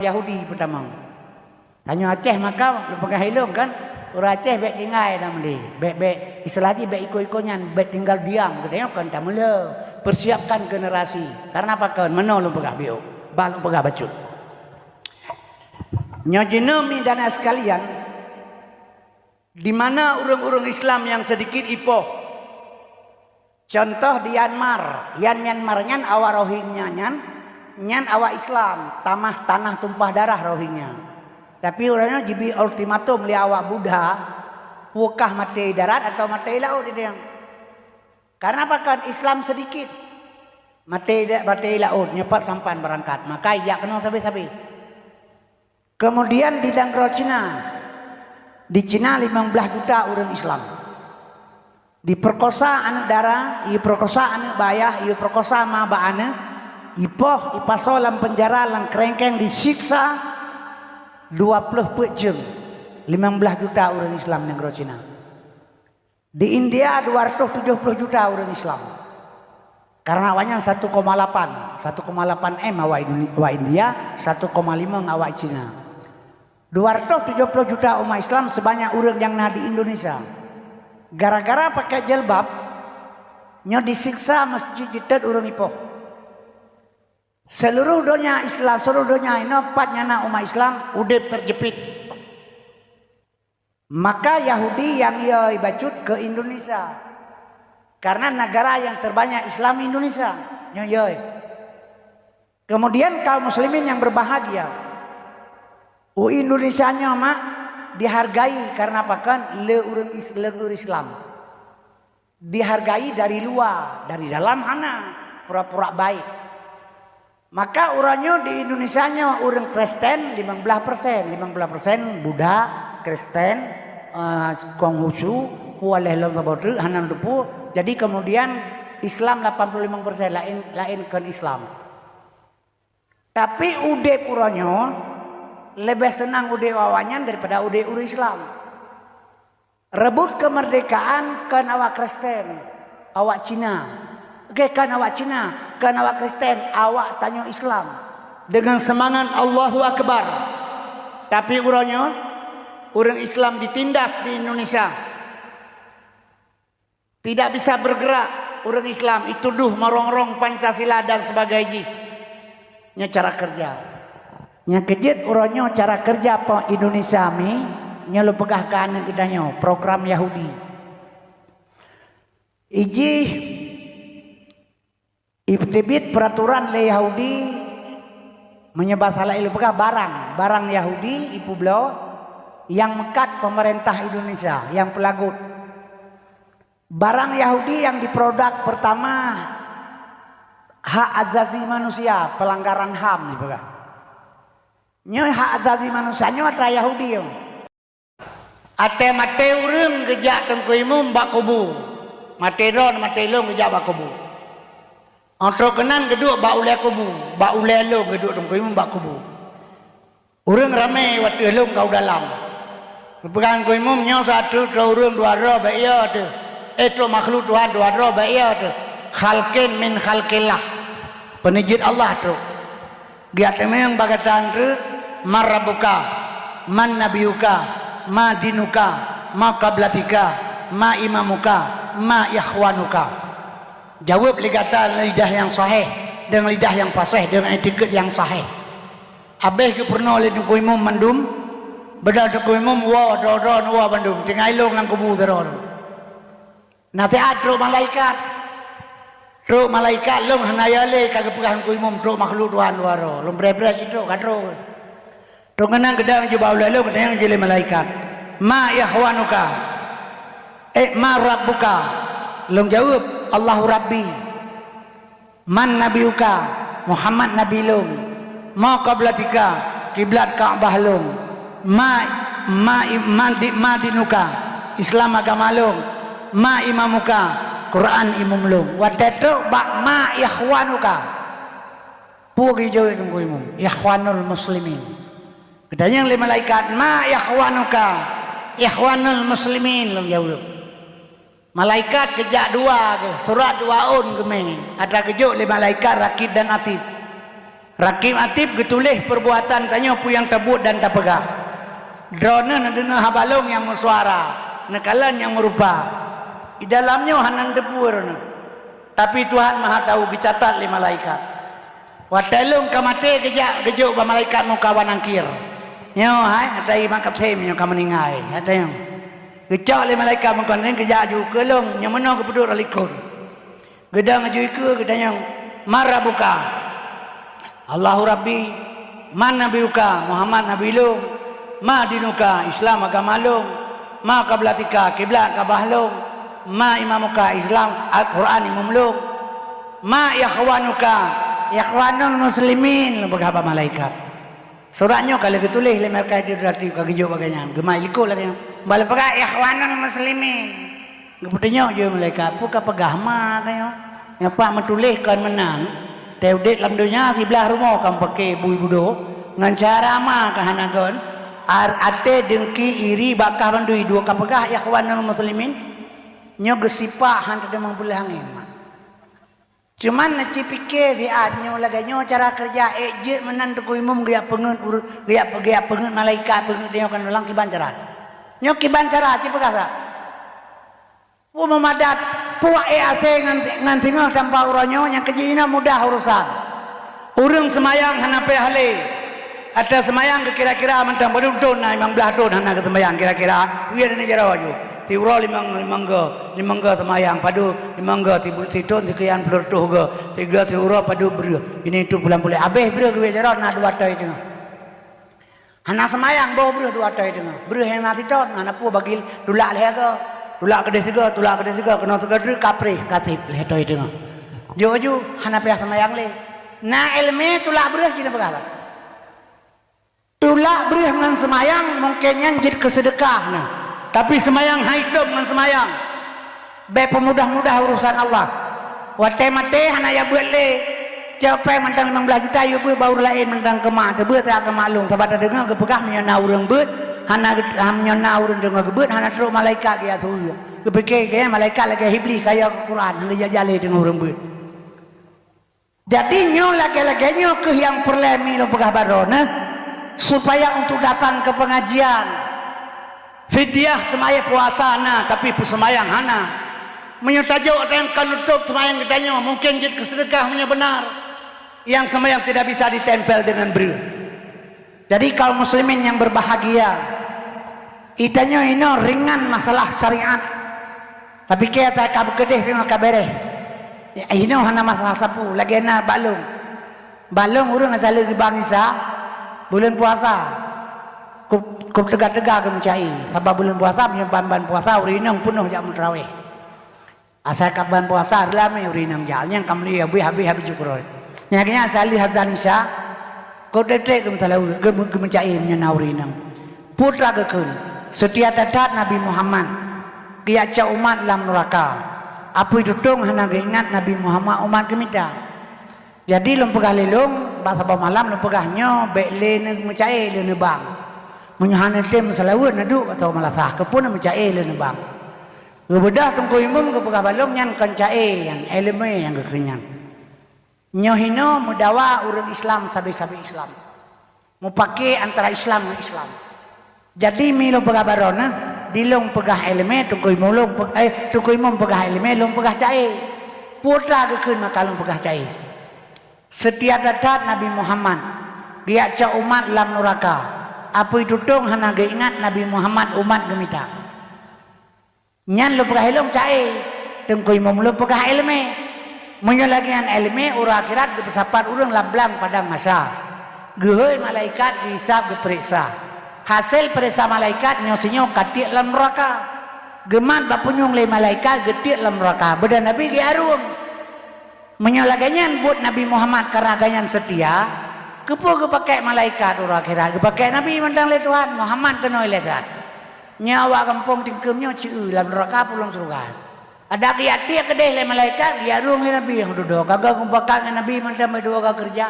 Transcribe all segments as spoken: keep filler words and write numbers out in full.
Yahudi peutamong. Tanyoe Aceh maka lôn peugah ilong kan, ureuëng Aceh bék tinggai lam lé, bék, bék, istilah jih bék iko-iko nyan, bék tinggal diam, geutanyoe kon tameulhö, persiapkan generasi. Karena apa kon? Meunoe lôn peugah biôh, bah lôn peugah bacut. Nyoe jinoe mi dan sekalian, di mana ureuëng-ureuëng Islam nyang sedikit ipoh. Contoh di Myanmar, yan Myanmar nyan awak Rohingya nyan, nyan awak Islam, tamah tanah tumpah darah Rohingya. Tapi ureuëng nyan jibi ultimatum lé awak Buddha, peue kah maté darat atau maté laôt di diang. Karena apa kon Islam sedikit, maté da-, maté laôt, nyoe pat sampan beurangkat, maka ijak keunoe sabe-sabe. Kemudian di nanggroe Cina, di Cina limong blaih juta ureuëng Islam. Diperkosa aneuëk dara, iperkosa aneuëk bak ayah, iperkosa ma bak aneuëk, ipoh, ipasoe lam penjara, lam kerengkeng, disiksa dua ploh peuet jeuem. Limong blaih juta ureuëng Islam nanggroe Cina. Di India dua ratus tujoh ploh juta ureuëng Islam. Karena awaknyan satu koma lapan, satu koma lapan M awak Indone-, awak India, satu koma lima awak Cina. Dua ratus tujoh ploh juta umat Islam sebanyak ureuëng nyang na di Indonesia. Gara-gara pakai jilbab, nyoe disiksa masjid jitet ureuëng ipoh. Seluruh donya Islam, seluruh donya inoe pat nyang na umat Islam udeb terjepit. Maka Yahudi nyang yoi bacut ke Indonesia. Karena negara yang terbanyak Islam Indonesia. Nyoe yoi. Kemudian kaum muslimin yang berbahagia. U Indonesia nyoe mak dihargai karena apa kon le ureuëng is-, le ureuëng Islam. Dihargai dari luwa, dari dalam hana, pura-pura baik. Maka uroe nyoe di Indonesia nyoe ureuëng Kristen limong blaih persen, limong blaih persen Buddha, Kristen, eh, Konghucu, pualeh lom saboh teuk hana teupeu. Jadi kemudian Islam lapan puluh limong persen laén, laén kon Islam. Tapi udeb uroe nyoe leubeh seunang udeb awaknyan daripada udeb ureuëng Islam. Rebut kemerdekaan kon awak Kristen, awak Cina. Oke, kon awak Cina, kon awak Kristen, awak tanyoe Islam. Dengan semangat Allahu Akbar. Tapi uroe nyoe, ureuëng Islam ditindas di Indonesia. Tidak bisa bergerak, ureuëng Islam dituduh merongrong Pancasila dan sebagainya. Nyoe cara kerja. Nyang keujeuet uroe nyoe cara kerja po Indonesia mi, nyoe lôn peugah keu aneuëk geutanyoe, program Yahudi. Ijih iteubiet peraturan lé Yahudi, meunyoe basa laén lôn peugah barang, barang Yahudi ipeubloe nyang meukat pemerintah Indonesia, nyang peulagut. Barang Yahudi nyang diproduk pertama hak azazi manusia, pelanggaran HAM dipeugah. Nyoe hak azazi manusia nyoe atra Yahudi nyoe. Até maté ureuëng geujak Teungku Imum bak kubu. Maté droe, maté lôn geujak bak kubu. Óh trok keunan geuduek bak ulée kubu, bak ulée lôn geuduek Teungku Imum bak kubu. Ureuëng ramé watée lôn ka u dalam. Geupeugah Teungku Imum, "Nyoe saát trok ureuëng dua droe bak ie teuh. Eh, trok makhluk Tuhan dua droe bak ie teuh. Khalqin min khalqillah." Peuneujeuet Allah trok. Geujak teumeung bak gata treuk, "Man rabbuka, man nabiyuka, ma dinuka, ma qiblatika, ma imamuka, ma ikhwanuka." Jaweueb lé gata lidah nyang sahih, deungon lidah nyang faséh, deungon iktikeuet nyang sahih. Abéh geupeurunoe lé Teungku Imum mandum, beudôh Teungku Imum woe droe-droe neuwoe bandum, tinggai lôn lam kubu sidroe. Na siat trok malaikat. Trok malaikat lôn hana yö lé ka geupeugah Teungku Imum trok makhluk Tuhan dua droe. Lôn breh-breh sitrok ka trok. Trok keunan geudong jubah ulée lôn geutanyong jih lé malaikat, "Ma ikhwanuka?" "Eh, ma rabbuka?" Lôn jaweueb, "Allahu Rabbi." "Man nabiyuka?" "Muhammad nabi lôn." "Ma qiblatika?" "Kiblat Ka'bah lôn." "Ma, ma, ma di-, ma dinuka?" "Islam agama lôn." "Ma imamuka?" "Quran imum lôn." Watée trok bak "Ma ikhwanuka?" Peue geujaweueb Teungku Imum? "Ikhwanul muslimin." Geutanyong lé malaikat, "Ma ikhwanuka?" "Ikhwanul muslimin," lôn jaweueb. Malaikat geujak dua geuh, surat dua ôn geumé, atra geujok lé malaikat Rakib dan Atid. Rakib Atid geutuléh peurbuatan tanyoe peue nyang tabuet dan tapeugah. Droeneuh neudeungoe haba lôn nyang meusuara, neukalon nyang meurupa. Di dalam nyoe hana neuteupeue droeneuh. Tapi Tuhan Maha Tahu, geucatat lé malaikat. Watée lôn ka maté geujak geujok bak malaikat muka wa nakir. Nyoe hai, ata ié mak kapten nyoe ka meuninggai, ata nyoe. Geucok lé malaikat muka wa nakir geujak ju keu lôn, nyoe meunoe geupeuduek lam likot. Geudong aju ikeue geutanyong, "Man rabbuka?" "Allahu Rabbi." "Man nabiyuka?" "Muhammad nabi lôn." "Ma dinuka?" "Islam agama lôn." "Ma qiblatika?" "Kiblat Ka'bah lôn." "Ma imamuka?" "Islam, Al-Quran imum lôn." "Ma ikhwanuka?" "Ikhwanul muslimin," lôn peugah bak malaikat. Surat nyoe ka lheueh geutuléh lé malaikat Jibril ka geujok bak gobnyan. Geumai likot lagée nyoe. Bah lôn peugah, "Ikhwanul muslimin." Geupeutunyok ju malaikat, "Peue ka peugah ma ka nyoe? Nyang pat meutuléh kon meunan, tée udeb lam donya siblaih rumoh ka meupaké bui budo, ngon cara ma ka hana gon, ar-, até deungki iri bakah bandui dua ka peugah ikhwanul muslimin." Nyoe geusipak han teudeungoe peuleueh angén ma. Cuman neucipike siat nyoe lagée nyoe cara keureuja, ék jeuet meunan Teungku Imum geujak peungeut ur-, geujak, geujak peungeut malaikat, peungeut tanyoe kan ulang kiban cara. Nyoe kiban cara, ci peugah sa. Peue meumadat, puak ék asée ngon, ngon singoh tampa uroe nyoe nyang keujeuet inoe mudah urosan. Ureuëng seumayang hana payah lé. Ata seumayang keu kira-kira mantong padub thon na, limong blaih thon hana geuseumayang kira-kira. Wie na jaroe ju. Siuroe limong, limong go, limong go seumayang padub, limong go sibu-, sithon sikian ploh reutôh go, sigo siuroe padub breueh. Ini tu pulan puléh. Abéh breueh geuwie jaroe na dua atoi teungoh. Hana seumayang boh breueh dua atoi teungoh. Breueh nyang na sithon, hana peue bagi tulak lhée go. Tulak keudeh sigo, tulak keudeh sigo, keunoe sigo treuk kapreh, kaseb lhée atoi teungoh. Jok ju, hana payah seumayang lé. Na iéleumé tulak breueh jih na peugah lom. Tulak breueh ngon seumayang mungken nyan jeuet keu seudeukah na, tapi seumayang hai tom ngon seumayang. Bék peumudah-mudah urosan Allah. Watée maté hana yabeuet lé. Cok péng mantong limong blaih juta yue beuet bak ureuëng laén mantong keumah, teubeuet siat keu maklum, sabab tadeungoe geupeugah meunyoe na ureuëng beuet, hana geu-, meunyoe na ureuëng deungoe geubeuet hana trok malaikat geujak su. Geupike geuh malaikat lagée Iblih kayée Quran, hana geujak jaleh deungoe ureuëng beuet. Jadi nyoe lagée-lagée nyoe kheueh nyang peureulée mi lôn peugah baroe neuh, supaya untuk datang keu peungajian. Fidyah seumayang puasa na, tapi peuseumayang hana. Meunyoe tajok nyang ka nutob seumayang geutanyoe, mungken jeuet keu seudeukah meunyoe beunar. Nyang seumayang tidak bisa ditempel dengan breueh. Jadi kaum muslimin yang berbahagia, itanyoe inoe ringan masalah syariat. Tapi keu ata ka beukeudeh teungoh ka bereh. Inoe hana masalah sapeue, lagée na bak lôn. Bak lôn ureuëng asai lheueh geuba misa, buleuen puasa. Kub, kub teuga-teuga geumeucai, sabab buleuen puasa meunyoe ban-ban puasa ureuëng inong peunoh jak meuteraweh. Asai ka ban puasa, ramé ureuëng inong jak, nyang ka meuli habéh, habéh, habéh cukroe. Nyang nyan asai lheueh azan Isya, keu treb-treb geumeuteulaweue, geumeu-, geumeucai meunyoe na ureuëng inong. Peue teuma geukheun, seutia that-that Nabi Muhammad, geujak cok umat lam nuraka. Apui tutong hana geuingat Nabi Muhammad umat geumita. Jadi lôn peugah lé lôn, bak saboh malam lôn peugah nyoe bék lé neumeucai lé neubang. Meunyoe hana tem meuseulaweuet neuduek atau meulasah, keupeue neumeucai lé neubang. Geubeudôh Teungku Imum geupeugah bak lôn nyan kon cai nyan, iéleumé nyang geukheun nyan. Nyoe hinoe meudawa ureuëng Islam sabe-sabe Islam. Mupake antara Islam ngon Islam. Jadi mi lôn peugah baroe neuh, di lôn peugah iéleumé, Teungku Imum lôn pe-, eh, Teungku Imum peugah iéleumé, lôn peugah cai. Peue teuma geukheun maka lôn peugah cai. Seutia that-that Nabi Muhammad, geujak cok umat lam nuraka. Apui tutong hana geuingat Nabi Muhammad umat geumita. Nyan lôn peugah ilong cai, Teungku Imum lôn peugah iéleumé. Meunyoe lagée nyan iéleumé, uroe akhirat geupeusapat ureuëng lam blang padang mahsyar. Geuhôi malaikat geuhisab geupeuriksa. Hasé peuriksa malaikat nyoe sinyoe ka tiek lam nuraka. Geumat bak punyueng lé malaikat geutiek lam nuraka. Beudan Nabi geuarung. Meunyoe lagée nyan buet Nabi Muhammad karena gobnyan seutia, keupeue geupakée malaikat uroe akhirat? Geupakée Nabi mantong lé Tuhan, Muhammad keunoe lé Tuhan. Nyoe awak gampông Tingkeum nyoe ci-eu lam nuraka peue lam syeuruga. Adak geujak tiek keudeh lé malaikat, geujak rhung lé Nabi nyang dudoe. Ka geupakat ngon Nabi mantong meudua ka keureuja.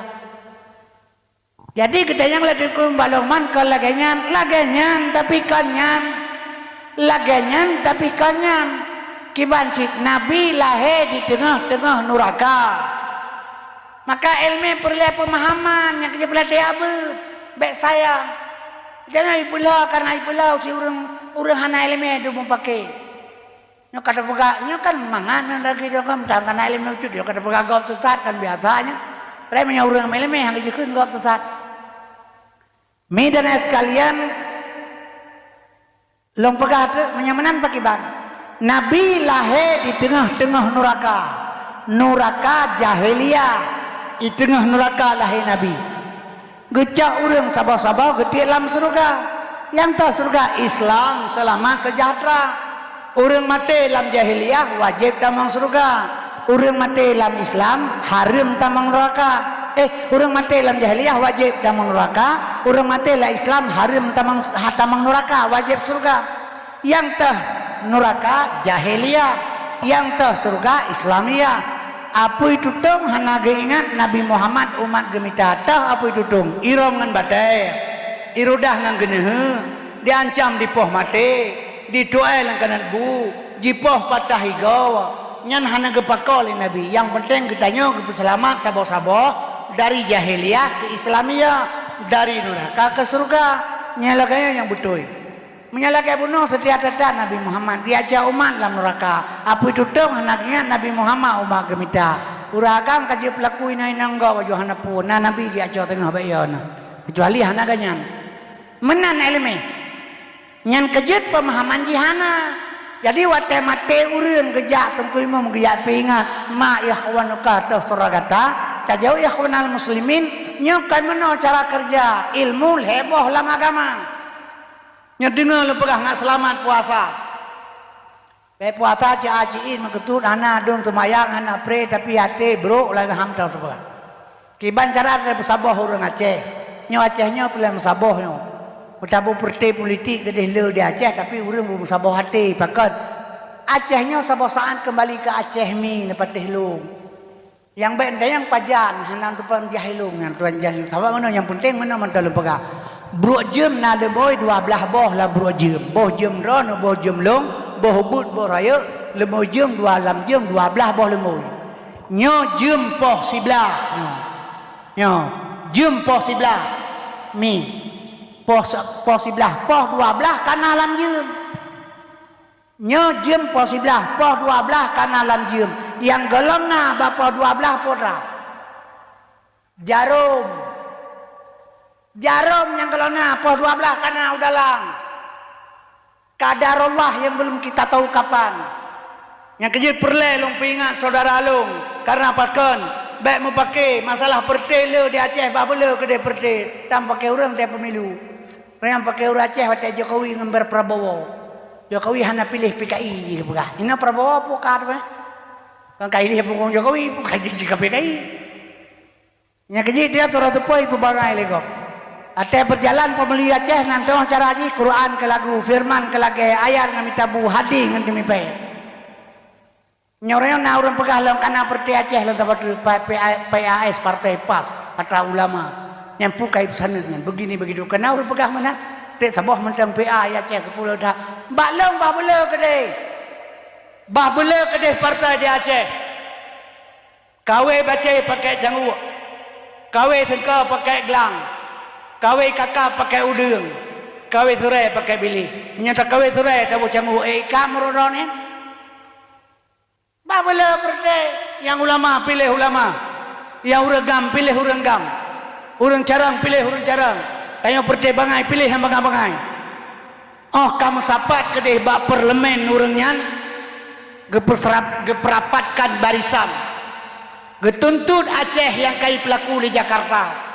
Jadi geutanyoe lé Teungku Imum bak lôn man kon lagée nyan, lagée nyan, tapi kon nyan. Lagée nyan, tapi kon nyan. Kiban cit Nabi lahé di teungoh-teungoh nuraka. Maka iéleumé peureulée peumahaman nyang keu jeuet peulatih abeuet, bék sayang. Jangan ipeula karena ipeula si ureuëng, ureuëng hana iéleumé dum mupake. Nyoe ka teupeugah, nyoe kan mangat nyoe lagée nyoe kan, meutan kana iéleumé bacut, nyoe ka teupeugah gob teusat kan biasa nyoe. Padahai meunyoe ureuëng iéleumé hana jikheun gob teusat. Mi dan sekalian, lôn peugah teuk meunyoe meunan pakiban. Nabi lahé di teungoh-teungoh nuraka. Nuraka jahiliyah di teungoh nuraka lahé Nabi. Geucok ureuëng saboh-saboh geutiek lam syeuruga. Nyang teuh syeuruga Islam seulamat seujahteura. Ureuëng maté lam jahiliyah wajéb tamong syeuruga. Ureuëng maté lam Islam hareuem tamong nuraka. Eh, ureuëng maté lam jahiliyah wajéb tamong nuraka. Ureuëng maté lam Islam hareuem tamong, ha, tamong nuraka, wajéb syeuruga. Nyang teuh nuraka jahiliyah, nyang teuh syeuruga Islamiyah. Apui tutong hana geuingat Nabi Muhammad umat geumita, teuh apui tutong, irôm ngon batée, irudah ngon geuneuheuh, diancam dipoh maté, dituai lam kanat bu, jipoh patah igoe. Nyan hana geupako lé Nabi. Nyang peunteng geutanyoe geupeuseulamat saboh-saboh dari jahiliyah keu Islamiyah, dari nuraka keu syeuruga. Nyan lagée nyan nyang beutôi. Meunyoe lagée bunoe seutia that-that Nabi Muhammad, diancam umat lam nuraka. Apui tutong hana geuingat Nabi Muhammad umat geumita. Ureuëng agam ka jeuet peulaku inong-inong gob baju hana peue, na Nabi jiancam teungoh bék yo na. Keucuali hana geuh nyan. Meunan iéleumé. Nyan keu jeuet peumahaman jih hana. Jadi watée maté ureuëng geujak teungku imum geujak peuingat, ma ikhwanuka teuh syeuruga gata, tajaweueb ikhwanal muslimin, nyoe kon meunoe cara keureuja, ilmu lhée boh lam agama. Nyoe deungoe lôn peugah ngat seulamat puasa. Bék puasa cit-cit meukeutut hana dong seumayang hana pré tapi até brok lagée ham teupeugah. Kiban cara teuh meusaboh ureuëng Aceh. Nyoe Aceh nyoe peureulée meusaboh nyoe. Meutabu peureuté politik keudeh le di Aceh tapi ureuëng beumeusaboh até pakon. Aceh nyoe saboh saát keumbali keu Aceh mi neupatéh lôn. Nyang bék tanyong pajan hana teupeujah ilong nyan tuan jah ilong. Sabab meunoe nyang peunteng meunoe mantong lôn peugah. Brok jeuem na leumoi dua blaih boh lam brok jeuem. Boh jeuem droeneuh, boh jeuem lông, boh ubeut, boh rayeuk, leumoi jeuem dua lam jeuem dua blaih boh leumoi. Nyoe jeuem poh siblaih. Nyoe. Nyoe jeuem poh siblaih. Mi. Poh se-, poh siblaih, poh dua blaih ka na lam jeuem. Nyoe jeuem poh siblaih, poh dua blaih ka na lam jeuem. Nyang gohlom na bak poh dua blaih peue teuma? Jarom. Jarom nyang gohlom na poh dua blaih ka na u dalam. Qadarullah yang belum kita tahu kapan. Nyang keu jeuet peureulée lôn peuingat syedara lôn, kareuna pakon bék meupaké masalah peureuté le di Aceh bah beuleu keudeh peureuté, tam paké ureuëng teuh pemilu. Nyang paké ureuëng Aceh watée Jokowi ngon Prabowo. Jokowi hana piléh P K I jih geupeugah. Inoe Prabowo peue ka teuma? Kan ka ilih bungkong Jokowi, peue ka jih ka P K I. Nyang keu jih dia turah teupeu ipeubangai lé gob. Watée peujalan peumili Aceh nan teungoh cara jih Quran keu lagu, firman keu lagée, ayat ngon mita bu, hadih ngon teumipée. Nyoe na ureuëng peugah lom kana peureuté Aceh lom saboh teuk P-, P-, P A S, Partai pas, atra ulama. Nyang peue ka ipeusaneut nyan, begini begitu. Kana ureuëng peugah meunan, teuk saboh mantong P A Aceh keu pulo that. Bak lôn bah beuleu keudeh. Bah beuleu keudeh partai di Aceh. Kawé bacée pakai cangguek. Kawé seungko pakai glang. Kawé kakab pakai udeueng. Kawé surée pakai biléh. Meunyoe takawé surée taboh cangguek, eh, ka meurodon nyan. Bah beuleu peureuté, nyang ulama piléh ulama, nyang ureuëng GAM piléh ureuëng GAM, ureuëng carông piléh ureuëng carông, tanyoe peureuté bangai piléh nyang bangai-bangai. Óh ka meusapat keudeh bak parlemen ureuëng nyan, geupeusra-, geupeurapatkan barisan, geutuntot Aceh nyang ka ipeulaku lé Jakarta.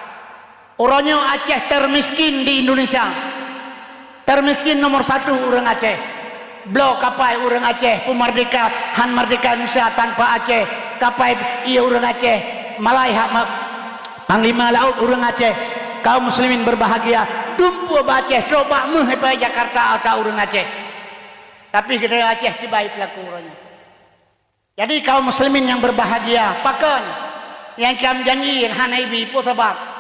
Uroe nyoe Aceh termiskin di Indonesia. Termiskin nomor satu ureuëng Aceh. Bloe kapai ureuëng Aceh, peumerdeka, han merdeka Indonesia tanpa Aceh. Kapai ié ureuëng Aceh, malai hak ma-, panglima laôt ureuëng Aceh. Kaum muslimin berbahagia. Dumpeue bak Aceh, trok bak méuh ipai Jakarta ata ureuëng Aceh. Tapi geutanyoe Aceh tibai peulaku uroe nyoe. Jadi kaum muslimin nyang berbahagia, pakon nyang ikam janji nyang hana ibi, peue sabab?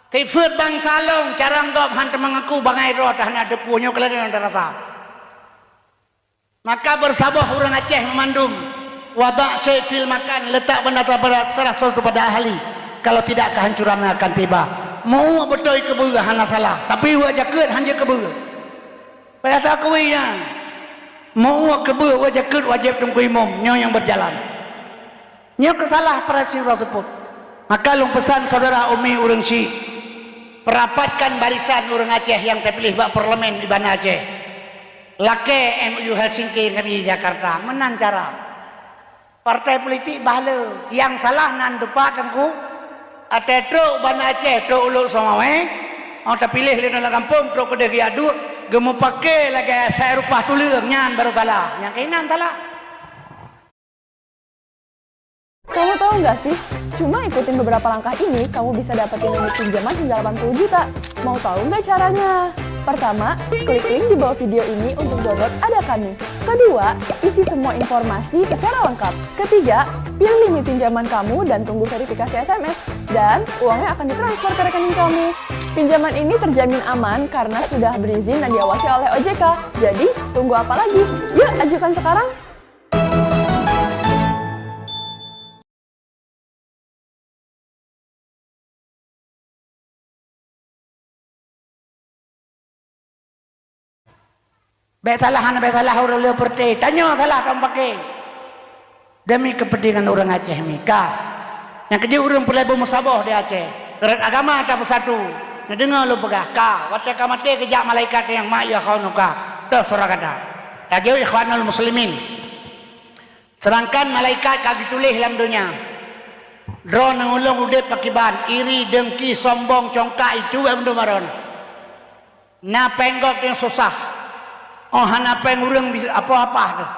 Sifeuet bansa lôn, carông gob han teumeungaku bangai droe teuh hana teupeue nyoe keuleudeueng tarasa. Maka beursaboh ureuëng Aceh meumandum, Wada' syai' fil makan, letak benda pada, salah satu pada ahli. Kalau tidak, kehancuran akan tiba. Meu-uek beutôi keubeue hana salah, tapi uek jakeuet hanjeuet keubeue. Payah takui nyan. Meu-uek keubeue, uek jakeuet wajéb teungku imum, nyoe nyang beujalan. Nyoe keusalah para sira seupôt. Maka lôn peusan syedara umi ureuëng syiek, peurapatkan barisan ureuëng Aceh nyang teupiléh bak parlemen di Banda Aceh. Lakée M O U Helsinki ngon Jakarta, meunan cara. Partai politik bah le, nyang salah nan teumpat teungku. Até trok Banda Aceh, trok Ulok Seumawé, oh teupiléh lé lam gampông, trok keudeh geuyak duek, geumeupaké lagée asai rupah tuleueng, nyan barô salah. Nyang keunan salah. Kamu tahu nggak sih, cuma ikutin beberapa langkah ini, kamu bisa dapetin limit pinjaman hingga delapan puluh juta. Mau tahu nggak caranya? Pertama, klik link di bawah video ini untuk download Ada Kami. Kedua, isi semua informasi secara lengkap. Ketiga, pilih limit pinjaman kamu dan tunggu verifikasi S M S. Dan uangnya akan ditransfer ke rekening kamu. Pinjaman ini terjamin aman karena sudah berizin dan diawasi oleh O J K. Jadi, tunggu apa lagi? Yuk, ajukan sekarang! Bék salah, hana bék salah ureuëng le peureté. Tanyoe salah tom paké. Demi keupeuntengan ureuëng Aceh mika. Nyang keujeuet ureuëng peureulée beumeusaboh di Aceh. Rot agama tapeusatu. Neudeungoe lôn peugah ka. Watée ka maté geujak malaikat nyang ma ya khaunuka. Teuh surah gata. Lagée ikhwanul muslimin. Seudangkan malaikat ka geutuléh lam donya, droeneuh ulôn udeb pakriban, iri, dengki, sombong, congkak, itu bak meudum droeneuh. Na péng gob nyang susah, oh hana péng ureuëng bisa apoh-apah teuh.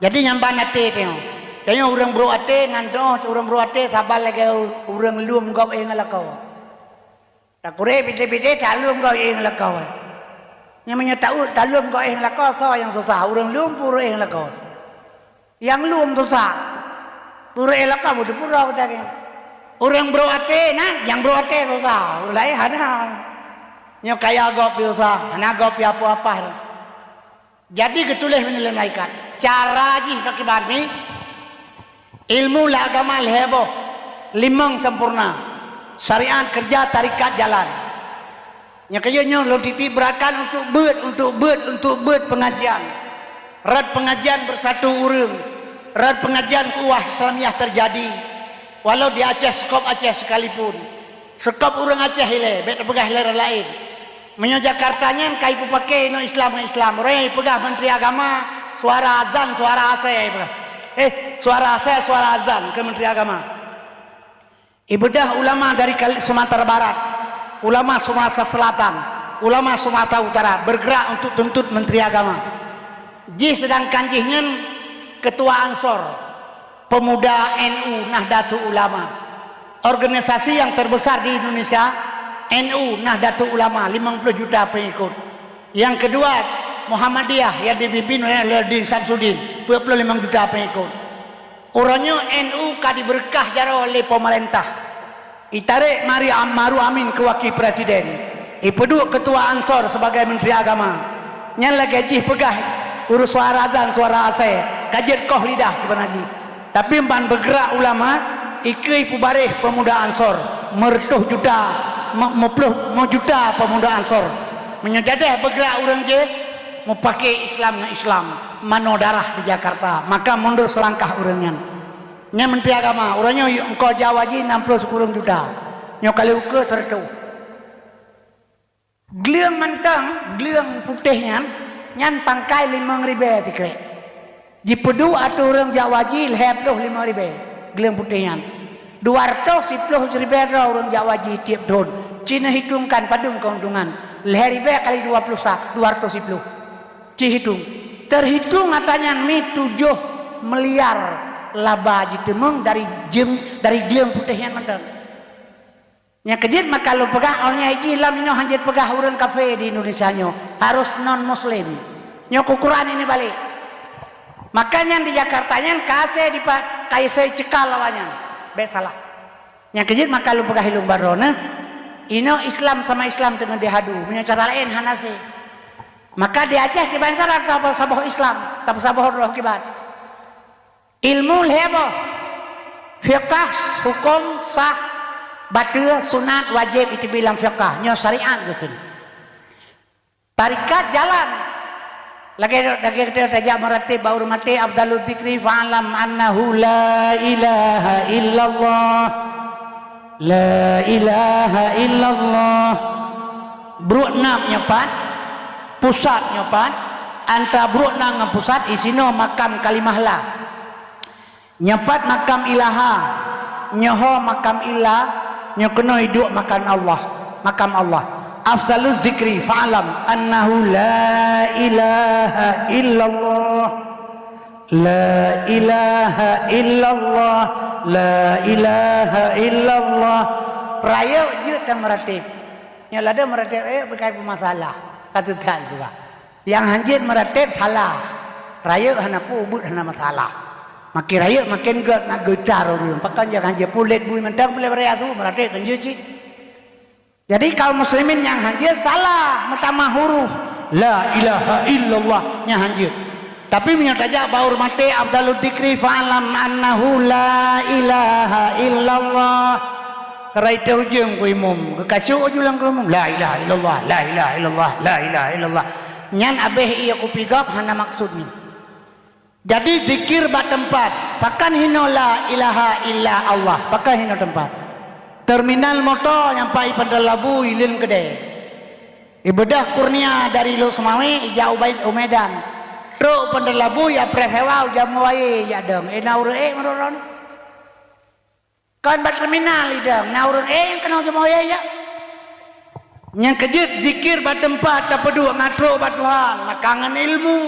Jadi nyang ban até tanyoe. Tanyoe ureuëng brok até, nan teuh ureuëng brok até saban lagée ureuëng lom gob éh ngon lakoe. Takuré pidé-pidé talom gob éh ngon lakoe. Nyang meunyoe taeu talom gob éh ngon lakoe, soe nyang susah? Ureuëng lom peue ureuëng éh ngon lakoe? Nyang lom susah. Peue ureuëng éh lakoe beuteupeue droe geutanyoe. Ureuëng brok até na, nyang brok até susah. Ureuëng laén hana. Nyoe kaya gob pih susah, hana gob pih apoh-apah. Jadi geutuléh lé malaikat, cara jih pakriban mi, ilmu lam agama lhée boh, limong sempurna, syariat, keureuja, tarekat, jalan. Nyang keujeuet nyoe lôn titik beurakan untuk beuet, untuk beuet, untuk beuet peungajian. Rot peungajian beusatu ureuëng, rot peungajian ukhuwah Islamiah teujadi, walau di Aceh, sekop Aceh sekalipun. Sekop ureuëng Aceh ilée, bék teupeugah lé ureuëng laén. Meunyoe Jakarta nyan ka ipeupaké inoe Islam ngon Islam, roh nyang ipeugah Menteri Agama, suara azan, suara asai ipeugah. Eh, suara asai, suara azan keu Menteri Agama. Ibeudôh ulama dari Kal-, Sumatera Barat, ulama Sumatera Selatan, ulama Sumatera Utara bergerak untuk tuntut Menteri Agama. Jih seudangkan jih nyan ketua Ansor. Pemuda N U Nahdlatul Ulama, organisasi yang terbesar di Indonesia, N U Nahdlatul Ulama, limong ploh juta pengikut. Yang kedua, Muhammadiyah yang dipimpin oleh Alauddin Samsudin, dua puluh lima juta pengikut. Uroe nyoe N U ka dibeureukat jaroe lé pemerintah. Itarek Mari Am-, Maruf Amin keu wakil presiden. Ipeuduek ketua Ansor sebagai menteri agama. Nyan lagée jih peugah ureuëng suara azan, suara asai, ka jeuet koh lidah sibeuna jih. Tapi ban beugerak ulama, ikeue ipeubareh pemuda Ansor, meureutoh juta, me-, meuploh, meujuta pemuda Ansor. Meunyoe jadeh beugerak ureuëng jih, meupaké Islam ngon Islam, manoe darah di Jakarta, maka mundur seulangkah ureuëng nyan. Nyan Menteri Agama, uroe nyoe eungkôt Jawa jih nam ploh sikureueng juta. Nyoe ka lheueh ukeue seureutoh. Gleueng mantong, gleueng putéh nyan, nyan pangkai limong ribée sikrek. Jipeuduek ateueh ureuëng Jawa jih lhée ploh limong ribée gleueng putéh nyan. Dua reutôh siploh ribée droe ureuëng Jawa jih tieb thon. Ci neuhitongkan padum keuntungan. Lhée ribée kali dua ploh sa, dua reutôh siploh. Ci hitong. Teuhitong atra nyan mi tujoh miliar laba jiteumeung dari jem-, dari gleueng putéh nyan mantong. Nyang keujeuet maka lôn peugah, awaknyan jih lam inoe hanjeuet peugah ureuëng kafé di Indonesia nyoe, harus non muslim. Nyoe keu Quran ini balik. Maka nyan di Jakarta nyan ka asai dipa-, ka asai cekal awaknyan. Bék salah. Nyang keujeuet maka lôn peugah ilong baroe nyoe, inoe Islam sama Islam teungoh dihadu, meunyoe cara laén hana asai. Maka di Aceh kiban cara tapeusaboh Islam, tapeusaboh droe kiban. Ilmu lhèe boh. Fiqah, huköm, sah, bateue, sunat, wajéb, iteubiet lam fiqah. Nyoe syariat geukheun. Tarekat jalan. Lagèe, lagèe gata tajak meuratib bak ureueng maté, afdalu dzikri fa'lam annahu la ilaha illallah. La ilaha illallah. Bruek nam nyoe pat, pusat nyoe pat, antara bruek nam ngon pusat, isinoe makam kalimah la. Nyoe pat makam ilaha, nyoe ho makam illa, nyoe keunoe iduek makam Allah, makam Allah. Afdalu dzikri fa'lam annahu la ilaha illallah. La ilaha illallah, la ilaha illallah. Rayeuk jeuet dan meuratib. Nyoe lada meuratib rayeuk bukai peumasalah. Ka teutai juga. Nyang hanjeuet meuratib salah. Rayeuk hana peue, ubit hana masalah. Makin rayeuk makin gèt na geutar ureueng. Pakon jak hanjeuet pulet bui mantong pulet baraya tu meuratib kan jeuet cit. Jadi kaum muslimin nyang hanjeuet salah meutamah huruf la ilaha illallah nyang hanjeuet. Tapi meunyoe tajak bak ureueng maté afdalu dzikri fa'lam annahu la ilaha illallah. Karai teuh ujong ku imum, geukasôk aju lam ku imum, la ilaha illallah, la ilaha illallah, la ilaha illallah. Nyan abéh ie kupi gob hana maksud nyoe. Jadi zikir bak teumpat, pakon hinoe la ilaha illa Allah, pakon hinoe teumpat. Terminal moto nyang pai Bandar Labu ilén keudè. Ibeudôh kurnia dari Lhokseumawe ijak u Medan. Trok Bandar Labu ya preh sewa ujak Muaye ijak dong. Eh na ureueng ék meurok droeneuh. Kon bak terminal idong, na ureueng ék nyang keunong jeumoe ya. Nyang keujeuet zikir bak teumpat tapeuduek ngon trok bak Tuhan, maka ngon ilmu.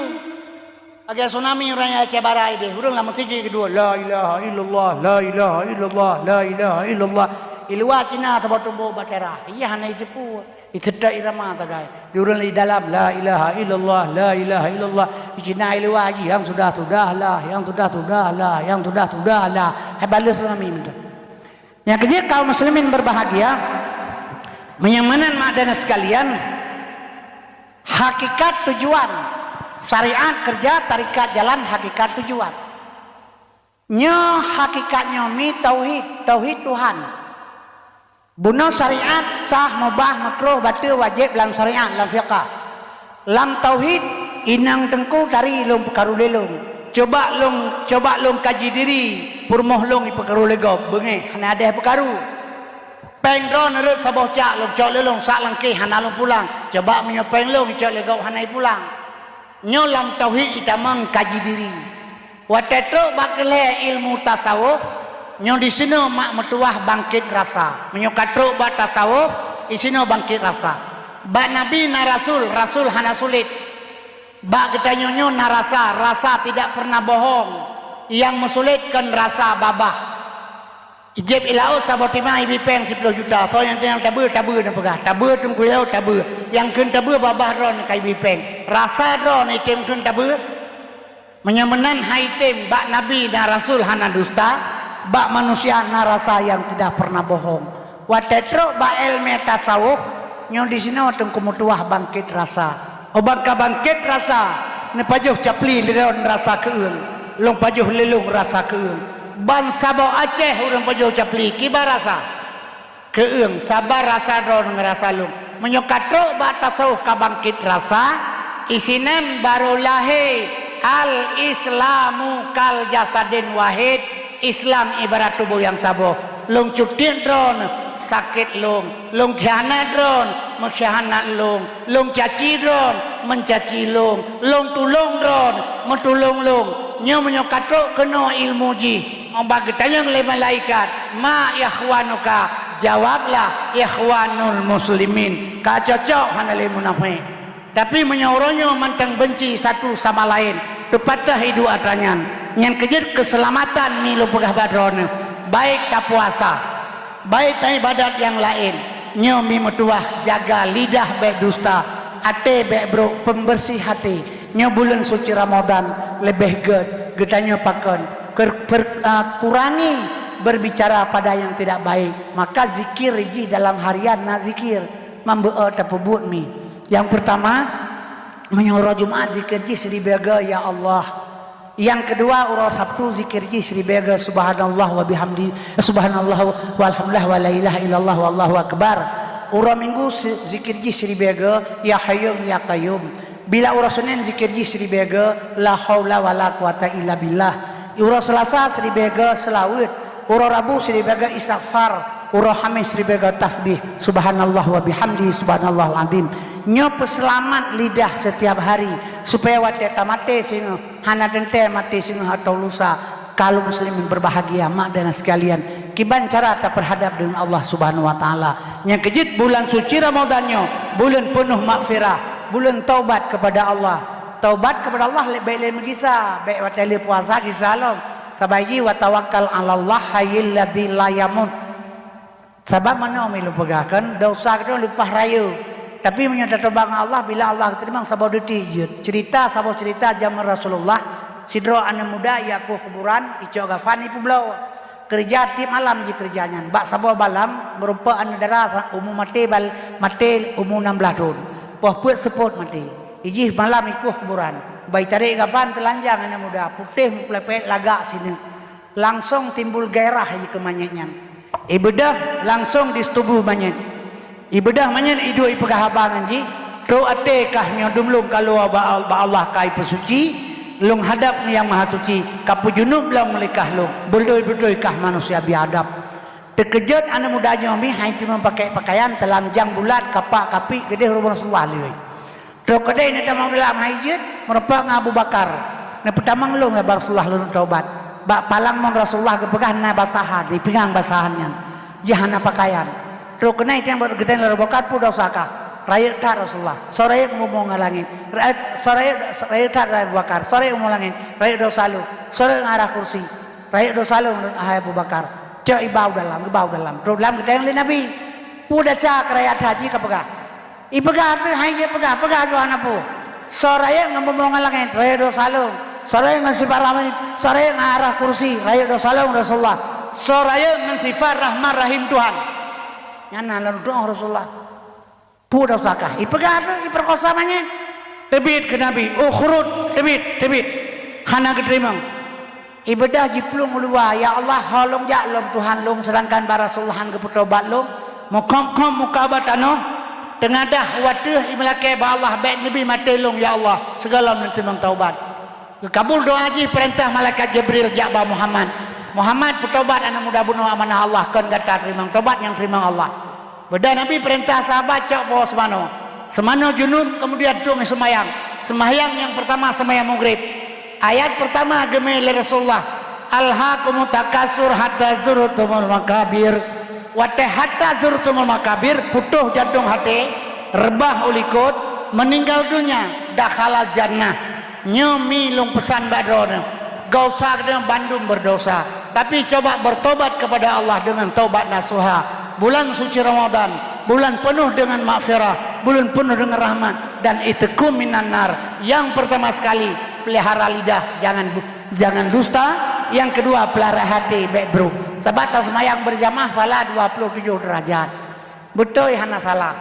Lagèe tsunami ureueng nyang Aceh Barat ideh, ureueng lam meuseujid keudua, la ilaha illallah, la ilaha illallah, la ilaha illallah. Di luwa Cina teuboh-teuboh bak teras, iya hana jiteupeue. Iseutôt irama tagai. Di ureueng di dalam, la ilaha illallah, la ilaha illallah. Di Cina di luwa jih, nyang sudah-sudah lah, nyang sudah-sudah lah, nyang sudah-sudah lah. Hai baleus ureueng amin tu. Nyang keujeuet kaum muslimin berbahagia, meunyoe meunan mak dan sekalian, hakikat tujuan syariat kerja, tarekat jalan, hakikat tujuan. Nyoe hakikat nyoe mi tauhid, tauhid Tuhan. Bunoe syariat sah, mubah, makruh, bateue, wajéb lam syariat, lam fiqah. Lam tauhid, inong teungku tari lôn peukaru lé lôn. Coba lôn, coba lôn kaji diri, peurumoh lôn ipeukaru lé gob, beungéh, hana adèe peukaru. Péng droeneuh rhot saboh cak lôn cok lé lôn sak langkéh hana lôn pulang. Coba meunyoe péng lôn icok lé gob hana ipulang. Nyoe lam tauhid itamong kaji diri. Watèe trok bak keu lhèe ilmu tasawuf, nyoe disinoe mak meutuwah bangkét rasa. Meunyoe ka trok bak tasawuf, disinoe bangkét rasa. Bak nabi na rasul, rasul hana sulet. Bak geutanyoe nyoe na rasa, rasa tidak pernah bohong. Nyang meusulet kon rasa babah. Ijép i laôt saboh timang ibi péng siploh juta, soe nyang teunyang tabeue, tabeue neupeugah, tabeue teungku i laôt, tabeue. Nyang kheun tabeue babah droeneuh ka ibi péng. Rasa droeneuh item kheun tabeue? Meunyoe meunan han item, bak nabi dan rasul hana dusta, bak manusia na rasa nyang tidak pernah bohong. Watèe trok bak èleumèe tasawuf, nyoe disinoe teungku meutuwah bangkét rasa. Óh ban ka bangkét rasa, neupajoh capli lé droeneuh rasa keueung, lôn pajoh lé lôn rasa keueung. Ban saboh Aceh ureueng pajoh capli, kiban rasa. Keueung, saban rasa droeneuh ngon rasa lôn. Meunyoe ka trok bak tasawuf ka bangkét rasa, isinan barô lahé al-Islamu kal jasadin wahid, Islam ibarat tuboh nyang saboh. Lôn cutiet droeneuh, sakét lôn. Lôn khianat droeneuh, meukhianat lôn. Lôn caci droeneuh, meucaci lôn. Lôn tulông droeneuh, meutulông lôn. Nyoe meunyoe ka trok keunoe ilmu jih, óh ban geutanyong lé malaikat, "Ma ikhwanuka?" Jawablah, "Ikhwanul muslimin." Ka cocok hana lé munafék. Tapi meunyoe uroe nyoe mantong beunci satu sama laén, teupatéh iduek atra nyan, nyan keujeuet keuseulamatan mi lôn peugah bak droeneuh, baik tapuasa, baik taibadat nyang laén, nyoe mi meutuwah jaga lidah bèk dusta, até bèk brok, peubeureuséh até. Nyoe buleuen suci Ramadhan leubeh gèt, geutanyoe pakon, ker-, per-, a, kurangi berbicara pada yang tidak baik, maka zikir jih dalam harian na zikir, mambeuet tapeubuet mi. Nyang peurtama, meunyoe uroe Jumat zikir jih siribèe goe, "Ya Allah, Nyang keudua, uroe Sabtu zikir jih siribèe geu subhanallah wa bihamdi, subhanallah walhamdulillah wa la ilaha illallah wallahu akbar. Uroe Minggu si-, zikir jih siribèe geu ya hayyun ya qayyum. Bila uroe Senin zikir jih siribèe geu la haula wala quwata illa billah. Uroe Selasa siribèe geu seulaweuet. Uroe Rabu siribèe geu istighfar. Uroe Hamis siribèe geu tasbih, subhanallah wa bihamdi, subhanallahal azim. Nyoe peuseulamat lidah setiap hari, supaya watèe tamaté singoh, hana teuntèe maté singoh atawa lusa. Kaum muslimin berbahagia, mak dan sekalian, kiban cara tapeurhadap deungon Allah Subhanahu wa Taala. Nyang keujeuet, bulan suci Ramadan nyoe buleuen peunoh maghfirah, buleuen taubat kepada Allah. Taubat kepada Allah lé-, bèk lé meugisa, bèk watèe lé puasa gisa lom. Sabab jih, "Wa tawakkal 'alallah hayyil ladzi la yamut." Sabab meunoe mi lôn peugah, kan, desya geutanyoe leupah rayeuk. Tapi meunyoe tateuba ngon Allah, bila Allah geuteurimong saboh detik jeuet. Ceurita, saboh ceurita jameun Rasulullah, sidroe aneuk muda ijak kueh kuburan, icok gafan, ipeubloe. Keureuja tiep malam jih keureuja nyan. Bak saboh malam, meurumpok aneuk dara sa-, umu maté bal-, maté umu nam blaih thon. Poh peuet seupôt maté. Ijih malam ikueh kuburan. Bak itarek gafan teulanjang aneuk muda, putéh meupeuleuet lagak sineuk. Langsong timbul gairah jih keu manyét nyan. Ibeudôh langsong disetubu manyét. Ibeudôh manyét, iduek ipeugah haba ngon jih, "Trok até kah nyoe dum lôn ka lôn bak, bak Allah ka ipeusuci, lôn hadab Nyang Mahasuci, ka peujunub lom lé kah lôn, beutôi-beutôi kah manusia biadab." Teukeujot aneuk muda nyoe mi hai teuma pakèk peukayan teulanjang bulat, kapak-kapik, keudéh rumoh Rasulullah lé. Trok keudéh neutamong dalam hai jeuet, meurumpok ngon Abu Bakar. Neupeutamong lôn, ya Rasulullah, lôn taubat. Bak palang mon Rasulullah geupeugah na basahan, di pingang basahan nyan. Jih hana peukayan. Trok keunoe itém buet geutanyoe lé Abu Bakar, "Peue desya kah?" "Rayeuk that Rasulullah. Soe rayeuk ngon bumoe ngon langét. Rayeuk, soe rayeuk, rayeuk that Abu Bakar. Soe rayeuk ngon langét. Rayeuk desya lôn. Soe rayeuk ngon arah kursi. Rayeuk desya lôn, hai Abu Bakar." Cok iba u dalam, geuba u dalam. Trok dalam geutanyong lé Nabi. "Peue desya kah rayeuk that jih kapeugah?" Ipeugah teuh, hai jeuet peugah, peugah jih hana peue. "Soe rayeuk ngon bumoe ngon langét, rayeuk desya lôn. Soe rayeuk ngon sifat rahmat, soe rayeuk ngon arah kursi, rayeuk desya lôn Rasulullah. Soe rayeuk ngon sifat rahman rahim Tuhan." Nyan na lôn tu'oh Rasulullah. "Peue desya kah?" Ipeugah teuh, ipeukosa manyét. Teubiet keu Nabi, "Ukhrud, teubiet, teubiet." Hana geuteurimong. Ibeudôh jiplueng u luwa, "Ya Allah, ho lôn jak lom Tuhan lôn, seudangkan bak Rasulullah han geupeutobat lôn." Meukhom-khom muka bak tanoh, teungadah u ateueh, imeulakèe bak Allah, "Bèk neubi maté lôn, ya Allah, sigohlom neuteurimong taubat." Geukabul doa jih, peurintah malaikat Jibril jak bak Muhammad. "Muhammad, peutobat aneuk muda bunoe amanah Allah, kon gata teurimong tobat nyang teurimong Allah." Beudôh Nabi peurintah sahabat cok po seumanoe. Seumanoe junub, keumudian tueng seumayang. Seumayang nyang peurtama seumayang Maghrib. Ayat peurtama geumé lé Rasulullah, "Alhaakumut takatsur hatta zurtumul maqabir." Watèe hatta zurtumul maqabir, putôh jantông até, reubah u likot, meuninggai donya, dakhalal jannah. Nyoe mi lôn peusan bak droeneuh, geusa geutanyoe bandum beudesya, tapi coba bertobat kepada Allah dengan taubat nasuha. Bulan suci Ramadan, bulan penuh dengan maghfirah, bulan penuh dengan rahmat, dan itqu minan nar. Yang pertama sekali, pelihara lidah, jangan bu-, jangan dusta. Yang kedua, pelihara hati, bèk brok. Sabab taseumayang berjamaah, pahala dua puluh tujoh derajat. Beutôi hana salah.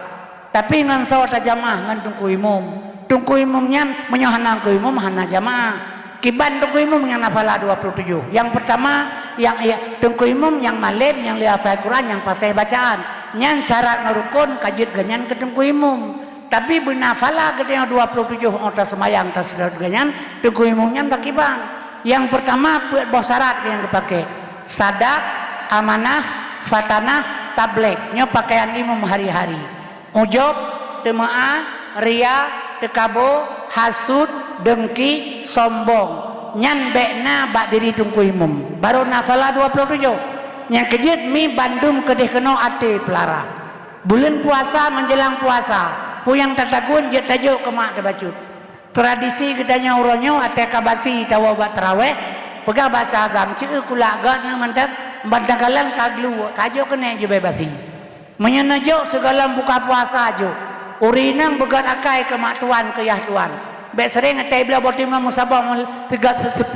Tapi ngon soe tajamaah? Ngon teungku imum. Teungku imum nyan, meunyoe hana teungku imum, hana jamaah. Kiban teungku imum nyang na pahala dua puluh tujoh. Nyang peurtama, nyang, ya, teungku imum nyang malém, nyang lé hafai Quran, nyang paséh bacaan. Nyan syarat ngon rukon ka jeuet geuh nyan keu teungku imum. Tapi beuna pahala geutanyoe dua puluh tujoh 'oh taseumayang taseudôt geuh nyan, teungku imum nyan pakriban. Nyang peurtama, peuet boh syarat nyang geupaké. Sadak, amanah, fatanah, tablék. Nyoe pakaian imum hari-hari. Ujob, teumeu'ah, ria, teukabo, hasut, deungki, sombong. Nyan bèk na bak diri teungku imum. Barô na pahala dua puluh tujoh. Nyang keujeuet mi bandum keudéh keunoe até peulara. Buleuen puasa meunjeulang puasa, peue nyang tatagun jeuet tajok keu mak teuh bacut. Tradisi geutanyoe uroe nyoe até ka basi tawoe bak tarawéh, peugah basa agam, "Ceu kulak gét neuh mantong, ban takalon ka gluek, ka jok keuneuk jibée basi." Meunyoe neujok sigohlom buka puasa jok, ureueng inong beugét akai keu mak tuan, keu yah tuan. Bèk seuréng até bloe boh timang meusaboh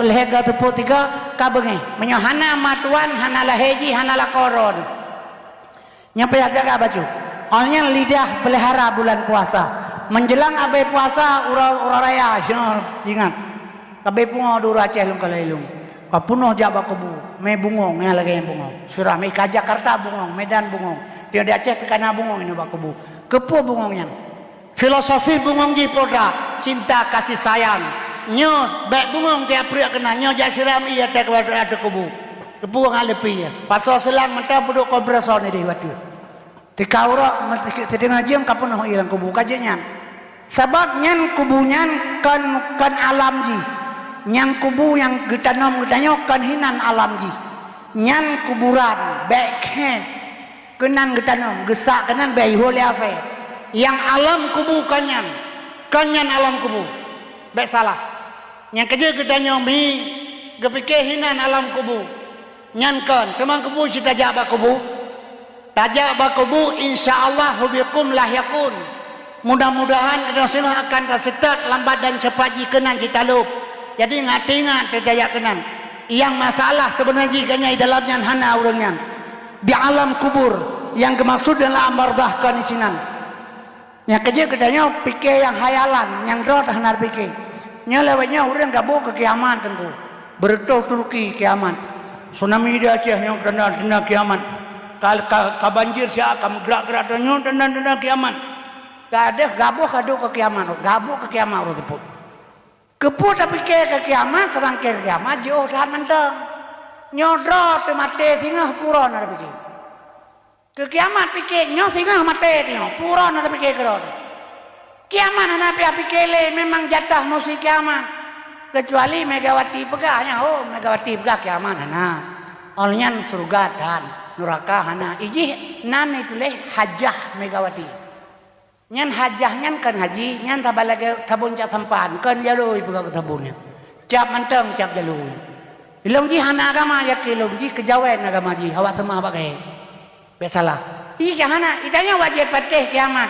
lhèe go teupeu tiga ka beungéh. Meunyoe hana mak tuan, hana lahé jih, hana lakoe droeneuh. Nyan payah jaga bacut. Awak nyan lidah peulihara bulan puasa. Meunjeulang abée puasa, uroe, uroe raya, ingat. Ka abéh pungoe di ureueng Aceh lôn ka lheueh lôn. Ka peunoh jak bak kubu, mé bungöng, nyang lagèe nyan bungöng. Sira mé ka Jakarta bungöng, Medan bungöng. Tiep di Aceh pih ka na bungöng inoe bak kubu. Keupeue bungöng nyan? Filosofi bungöng jih peue that, cinta kasih sayang. Nyoe bèk bungöng tiep pruet keunan, nyoe jak siram ié ateueh kubu, ateueh kubu. Keupeue ngon leupie ié? Pasoe seulang mantong peuduek kompresor nideh watèe. Teuka uroe, teudeungoe jeuem ka peunoh ié lam kubu, ka jeuet nyan. Sabab nyan kubu nyan kon, kon alam jih. Nyang kubu nyang geutanom geutanyoe kon hinan alam jih. Nyan kuburan, bèk khèe keunan geutanom, geusak keunan bèk ihôi lé asèe. Nyang alam kubu kon nyan, kon nyan alam kubu. Bèk salah. Nyang keujeuet geutanyoe mi geupike hinan alam kubu. Nyan kon, teuma kubu cit tajak bak kubu. Tajak bak kubu, insya Allah, bikum lahiqun. Mudah-mudahan geutanyoe singoh akan taseutôt lambat dan cepat jih keunan cit talôb. Jadi, ingat-ingat tajak keunan. Nyang masalah seubeuna jih geutanyoe di dalam nyan hana ureueng nyan. Di alam kubur, nyang geumaksud dalam alam barzakh kon disinan. Nyang keujeuet geutanyoe pike nyang khayalan, nyang droe hana pike. Nyoe lewat nyoe ureueng gabôh keu kiamat teungku. Beureutoh Turki kiamat. Tsunami di Aceh nyoe tanda-tanda kiamat. Ka, ka, ka banjir siat, ka meugrak-grak nyoe tanda-tanda kiamat. Ka deuh gabôh ka duek keu kiamat, gabôh keu kiamat ureueng teupeu. Keupeue tapike keu kiamat, seurangkée keu kiamat jiôh that mantong. Nyoe droe teumaté singoh pue uroe na tapike. Keu kiamat pike, nyoe singoh maté nyoe, pue uroe na tapike keudroe. Kiamat hana payah pike lé, memang jatah musi kiamat. Keucuali Megawati peugah, nyan ho, Megawati peugah kiamat hana. Óh lheueh nyan syeuruga dan nuraka hana. Ijih nan ituléh hajah Megawati. Nyan hajah nyan kon haji, nyan saban lagée sabon cak sampan, kon jalôi peugah keu sabon nyan. Cap mantong cap jalôi. Ilong jih hana agama, yakin lôn jih keujawen agama jih, awak seumah bak gaya. Biasalah. Ih, hana, itanya wajéb patéh kiamat.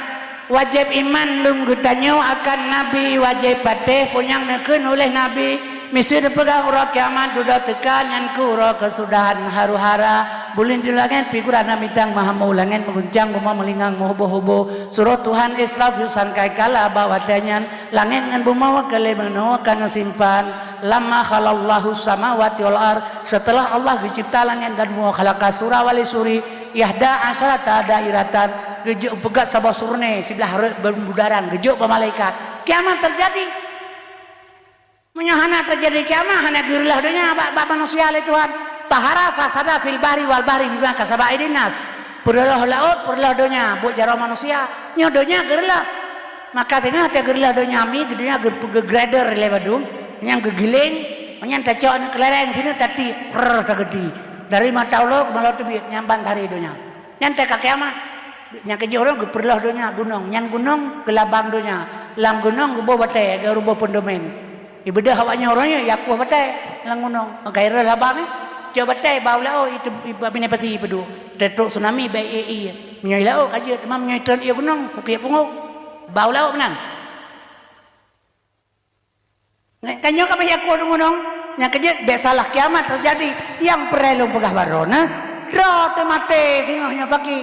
Wajéb iman lôn geutanyoe akan Nabi, wajéb patéh peue nyang neukheun uléh Nabi. Miseue neupeugah uroe kiamat dudoe teuka, nyan keuh uroe keusudahan haru-hara. Buleuen di langét pih gurah na bintang meuhambo, langét meuguncang, bumoe meulingang meuhuboh-huboh. Surôh Tuhan Israfil sangkai kala bak watée nyan, langét ngon bumoe ka lheueh meunoe ka neusimpan. Lamma khalaqallahu samawati wal ard, seuteulah Allah geucebta langét dan bumoe, khalaqa sura wali suri, ihda asyarata dairatan, geujok peugét saboh surnée siblah rot beumudaran, geujok bak malaikat. Kiamat teujadi. Meunyoe hana teujadi kiamat, hana geureuleuh donya bak, bak manusia lé Tuhan. Tahara fasada fil bahri wal bahri bima kasabat aidin nas. Peureuleuh laôt, peureuleuh donya, buet jaroe manusia. Nyoe donya geureuleuh. Maka teungoh teugeureuloh donya mi, donya geu-, geugrader lé bandum, nyang geugiléng, nyan tacok aneuk keuléreng sineuk tati, prrr, sageuti. Dari mata ulo keu mata teubiet, nyan ban tari donya. Nyan teuka kiamat. Nyang keujih ureuëng geupeureuloh donya gunong, nyan gunong geulabang donya. Lam gunong geuboh batée, geuruboh peundomen. Ibeudôh awak nyoe uroe nyoe, yakoh batée lam gunong. Maka ireueh labang, eh. Cok batée, bau laôt, itu, iba-, binéh pati ipeuduek. Teutrok tsunami, bèk ié-ié. Meunyoe laôt ka jeuet, teuma meunyoe tron ié gunong, kukiek pungo. Bau laôt meunan. Nyan, ka nyoe ka bah yakoh gunong. Nyang keujeuet, bèk salah kiamat teujadi. Nyang peureuleuh peugah baroe, nah. Droe teumaté singoh nyoe pagi.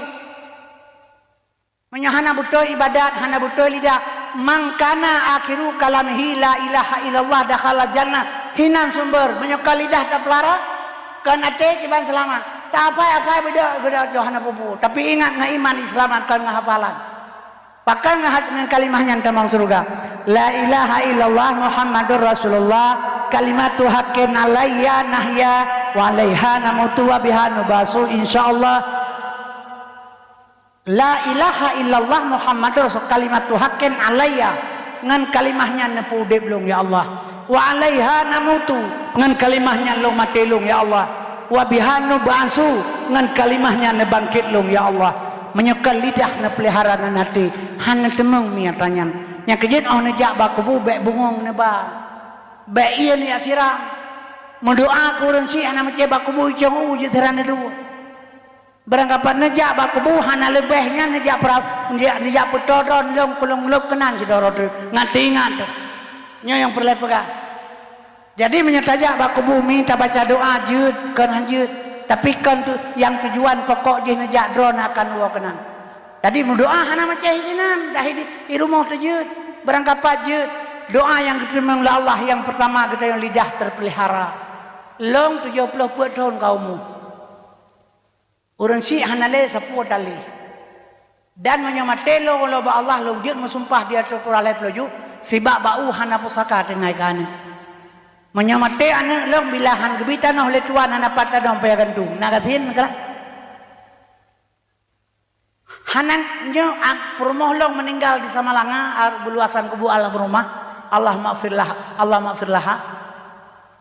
Meunyoe hana beutôi ibadat, hana beutôi lidah, "Man kana akhiru kalamihi la ilaha illallah dakhalal jannah." Hinan sumber, meunyoe kon lidah tapeulara, kon até kiban seulamat. Taafai-afai beudôh, beudôh, hana peue-peue. Tapi ingat ngon iman Islam kon ngon hafalan. Pakon ngon hat-, ngon kalimah nyan tamong syeuruga. "La ilaha illallah Muhammadur Rasulullah, kalimatu haqqin alayya nahya, wa alaiha namutu wa biha nubasu, insyaallah." La ilaha illallah Muhammadur Rasul, kalimatu haqqin alayya, ngon kalimah nyan neupeuudeb lôn, ya Allah. Wa alaiha namutu, ngon kalimah nyan lôn maté lôn, ya Allah. Wa biha nub'asu, ngon kalimah nyan neubangkét lôn, ya Allah. Meunyoe kon lidah neupeulihara ngon até, hana teumeung mi atra nyan. Nyang keujeuet óh neujak bak kubu, bèk bungöng neuba. Bèk ié neujak siram. Meudoá keu ureuëng syiek hana meucé bak kubu, icong u jeuet siran neudua. Barangkapat neujak bak kubu hana leubeh nyan neujak pra-, neujak, neujak peutoe droe lom kulong lop keunan sidroe droe teuh. Ngat teuingat teuh. Nyoe nyang peureulèe peugah. Jadi meunyoe tajak bak kubu mi tabaca doa jeuet, kon han jeuet. Tapi kon tu, nyang tujuan pokok jih neujak droe na akan woe keunan. Jadi meudoa hana macam sinan, dah di, di rumoh teuh jeuet, barangkapat jeuet. Doa nyang geuteurimong lé Allah nyang peurtama geutanyoe lidah teupeulihara. Lôn tujoh ploh peuet thon ka umu. Ureuëng syiek hana lé sapeue tali. Dan meunyoe maté lôn, lôn bak Allah lôn jeuet meusumpah di ateueh Quran lhée ploh ju, sibak bak u hana pusaka tinggai keu aneuëk. Meunyoe maté aneuëk lôn bila han geubi tanoh lé Tuhan hana pat tanoh paya gantung, na gasien keulah. Hana nyoe, a, peurumoh lôn meuninggal di Samalanga, a, beuluasan kubu almarhumah, Allahumma firlah, Allahumma firlaha.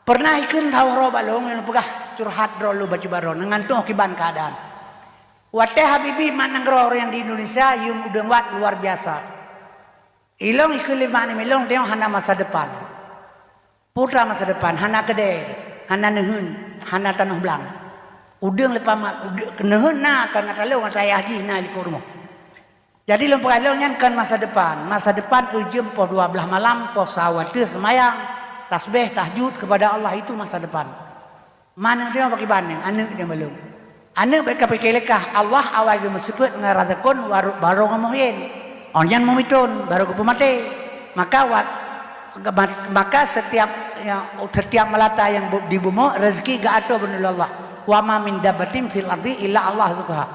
Pernah ikheun tawah roh bak lôn, lôn peugah curhat droe lôn bacut baroe, ngon tuoh kiban keuadaan. Watée Habibie mat nanggroe ureuëng di Indonesia, yum udeueng wat luar biasa. Ilong ikheun lima aneuk milong, deungoe hana masa depan. Putra masa depan, hana keudée, hana neuheun, hana tanoh blang. Udeueng leupah mat, udeueng neuheun na, ka na taleueng, ata ayah jih na likot rumoh. Jadi lôn peugah lôn nyan kon masa depan. Masa depan ureuëng poh dua blaih malam, poh sawa teuh seumayang, tasbeh, tahajud kepada Allah, itu masa depan. Mana dia bagi baneng, aneuk dia belum. Aneuk bèk kapike leukah, Allah awai geumeuseupôt ngon razakon barô ngon muhyin. Oh nyan meumiton, barô geupeumaté. Maka wat, maka setiap, ya, setiap meulata nyang bu-, di bumoe, rezeki geuatur beuneulheueh Allah. Wa ma min dabbatin fil ardi illa Allah rizquha.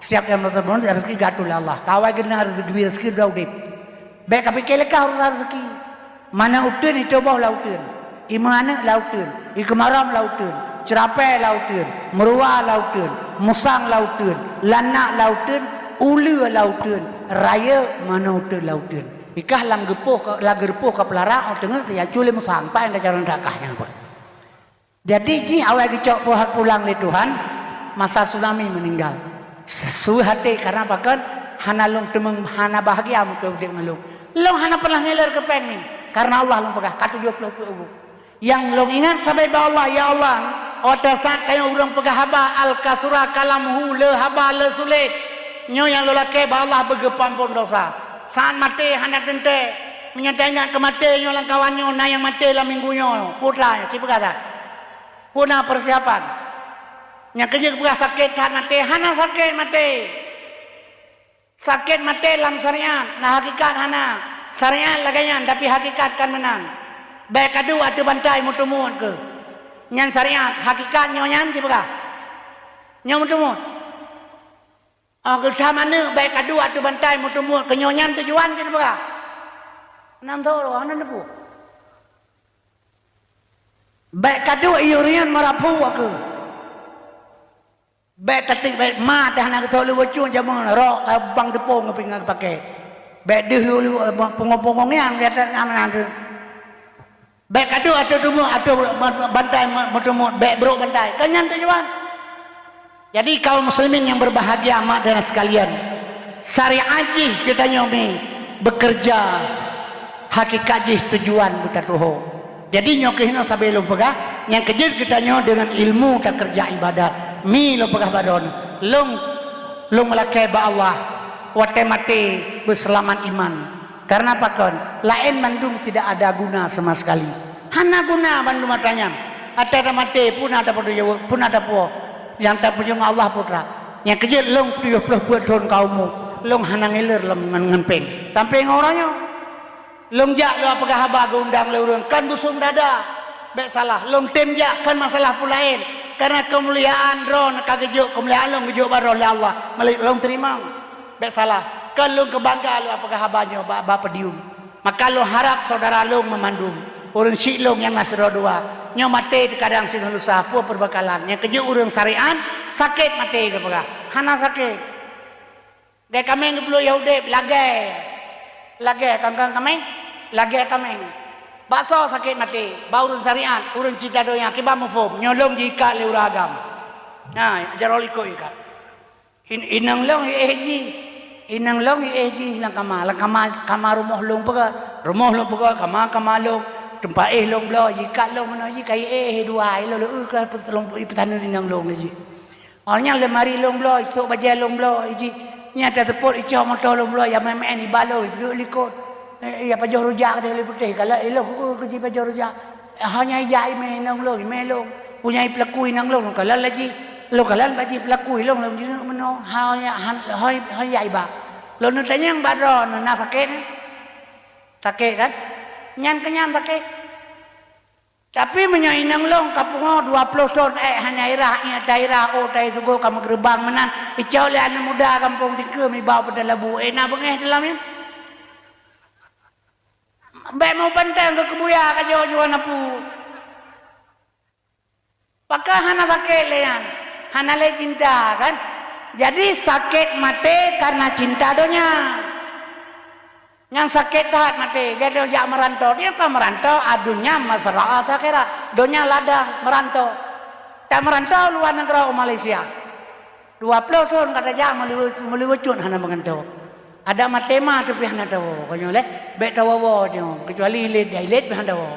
Setiap nyang meulata bumoe, rezeki geuatur lé Allah. Ka awai geuneuk rezeki, rezeki dua udép. Bèk kapike leukah urusan rezeki. Mana uteuen, ituboh lam uteuen. Imeuaneuk lam uteuen. Ikeumaram lam uteuen. Ceurapée lam uteuen. Meuruwa lam uteuen. Musang lam uteuen. Lanak lam uteuen. Uleue lam uteuen. Rayeuk mana uteuen lam uteuen. Ikah lam geupoh ka, lam geupoh ka peulara, oh teungeut ya cule musang. Paih ka jalan dakah nyang buet. Jadi jih awai geucok pulang lé Tuhan, masa tsunami meuninggal. Seusui haté karena pakon hana lôn teumeung, hana bahagia meukeue udép ngon lôn. Lôn hana pernah ngiler keu péng nyoe, karena Allah lôn peugah, ka tujoh ploh peuet ubu. Nyang lôn ingat sabe bak Allah, ya Allah, watée saat kayong ureuëng peugah haba al-kasura kalamuhu, le haba le sulet. Nyoe nyang lôn lakée bak Allah beugeupampon dosa. Saat maté hana teuntée. Meunyoe taingat keu maté nyoe lam kawan nyoe na nyang maté lam minggu nyoe, putra nyoe sipeugah that. Peue na peusiapan? Nyang keujeuet peugah sakét that maté, hana sakét maté. Sakét maté lam syariat, na hakikat hana. Syariat lagée nyan, tapi hakikat kan meunan. Bèk kaduek ateueh bantai meuteumuet keuh. Nyan syariat, hakikat nyoe nyan sipeugah. Nyoe meuteumuet. Oh, geutham aneuk bèk kaduek ateueh bantai meuteumuet keu nyoe nyan tujuan keu sipeugah. Nam tho, hana neupeu. Bèk kaduek iyue rian meurapu aku. Bèk tatik bèk ma teuh hana geutôk leuweuh cun jameun rok bang teupông ngon pingan geupakè. Bèk deuh lulu pungo-pungo ngiang di ateueh amanah teuh. Bèk kaduek ateueh teumuet ateueh bantai meuteumuet bèk brok bantai. Kan nyan tujuan. Jadi kaum muslimin yang berbahagia, mak dan sekalian, syariat jih geutanyoe mi bekerja, hakikat jih tujuan beutatuho. Jadi nyoe keuh hinoe sabe lôn peugah, nyang keujeuet geutanyoe deungon ilmu takeureuja ibadat. Mi lôn peugah bak droeneuh, lôn, lôn meulakèe bak Allah watèe maté beuseulamat iman. Karena pakon? Laén mandum tidak ada guna sama sekali. Hana guna bandum atra nyan. Atra tamaté puna tapeuduek, puna tapuo. Nyang tapeujeuet ngon Allah putra. Nyang keujeuet lôn tujoh ploh peuet thon ka umu, lôn hana ngiler lom ngon, ngon péng. Sampoe ngon uroe nyoe. Lôn jak lôn peugah haba geuundang lé ureuëng, kan busong dada. Bèk salah, lôn tem jak kan masalah peue laén. Karena keumuliaan droeneuh ka geujok, keumuliaan lôn geujok bak droeneuh lé Allah. Meuli lôn teurimong. Bèk salah, kan lôn keubangga lôn peugah haba nyoe bak, bak podium. Maka lôn harab syedara lôn meumandum, ureuëng syiek lôn nyang na sidroe dua, nyoe maté teukadang singoh lusa, peue peubangkalan. Nyang keujeuet ureuëng syariat, sakét maté geupeugah. Hana sakét. Gèt kaméng geupluek yôh udép, lagèe. Lagèe kangkang kaméng, lagèe kaméng. Bak soe sakét maté, bak ureuëng syariat, ureuëng cinta donya, kiban muphom, nyoe lôn jiikat lé ureuëng agam. Na, jaroe likot ikat. In-, inong lôn iéh jih. Inong lôn iéh jih lam kama. Lam kama, kama rumoh lôn peugah. Rumoh lôn peugah, kama, kama lôn. Teumpat éh lôn bloe, jiikat lôn meunoe jih, ka iéh dua, ilôn lôn, eu, ka peutanoh inong lôn lé jih. Oh, nyan lemari lôn bloe, sôk bajèe lôn bloe jih. Nyan tateupot icok moto lôn bloe, ya meu'en-meu'en iba lôn, iduek likot. Eh, ya pajoh rujak ka lé putéh, kalon ilôn, eu, keu jih pajoh rujak. Ho nyan ijak imè inong lôn, imè lôn. Peue nyan ipeulaku inong lôn, lôn kalon lé jih. Lôn kalon bak jih peulaku ilôn, lôn jingeuk meunoe. Ho nyan, han, ho, ho ijak iba. Lôn neutanyong bak droeneuh, na sakét? Sakét kan? Nyan keunyan sakét. Tapi meunyoe inong lôn ka pungo dua ploh thon ék hana irah, ié tairah, oh, tai tugoe ka meugeureubang meunan, icok lé aneuk muda gampông tingkeue mibau peutalabu, éh, na beungéh dalam nyan. Bék meubantang keu keubuya ka jok juan apu. Pakon hana sakét lé nyan? Hana lé cinta, kan? Jadi sakét maté karena cinta donya. Nyang sakét that maté, gata jak meurantô. Dia ka meurantô, adunya masalah akhirat. Donya ladang meurantô. Tak meurantô luar negara, u Malaysia. Dua ploh thon ka tajak meuli-, meuli-, weucut hana meungantoe. Adak maté ma teupih hana tawoe, ka nyoe lé, bék tawoe-woe nyoe, keucuali ilét, ilét pih hana tawoe.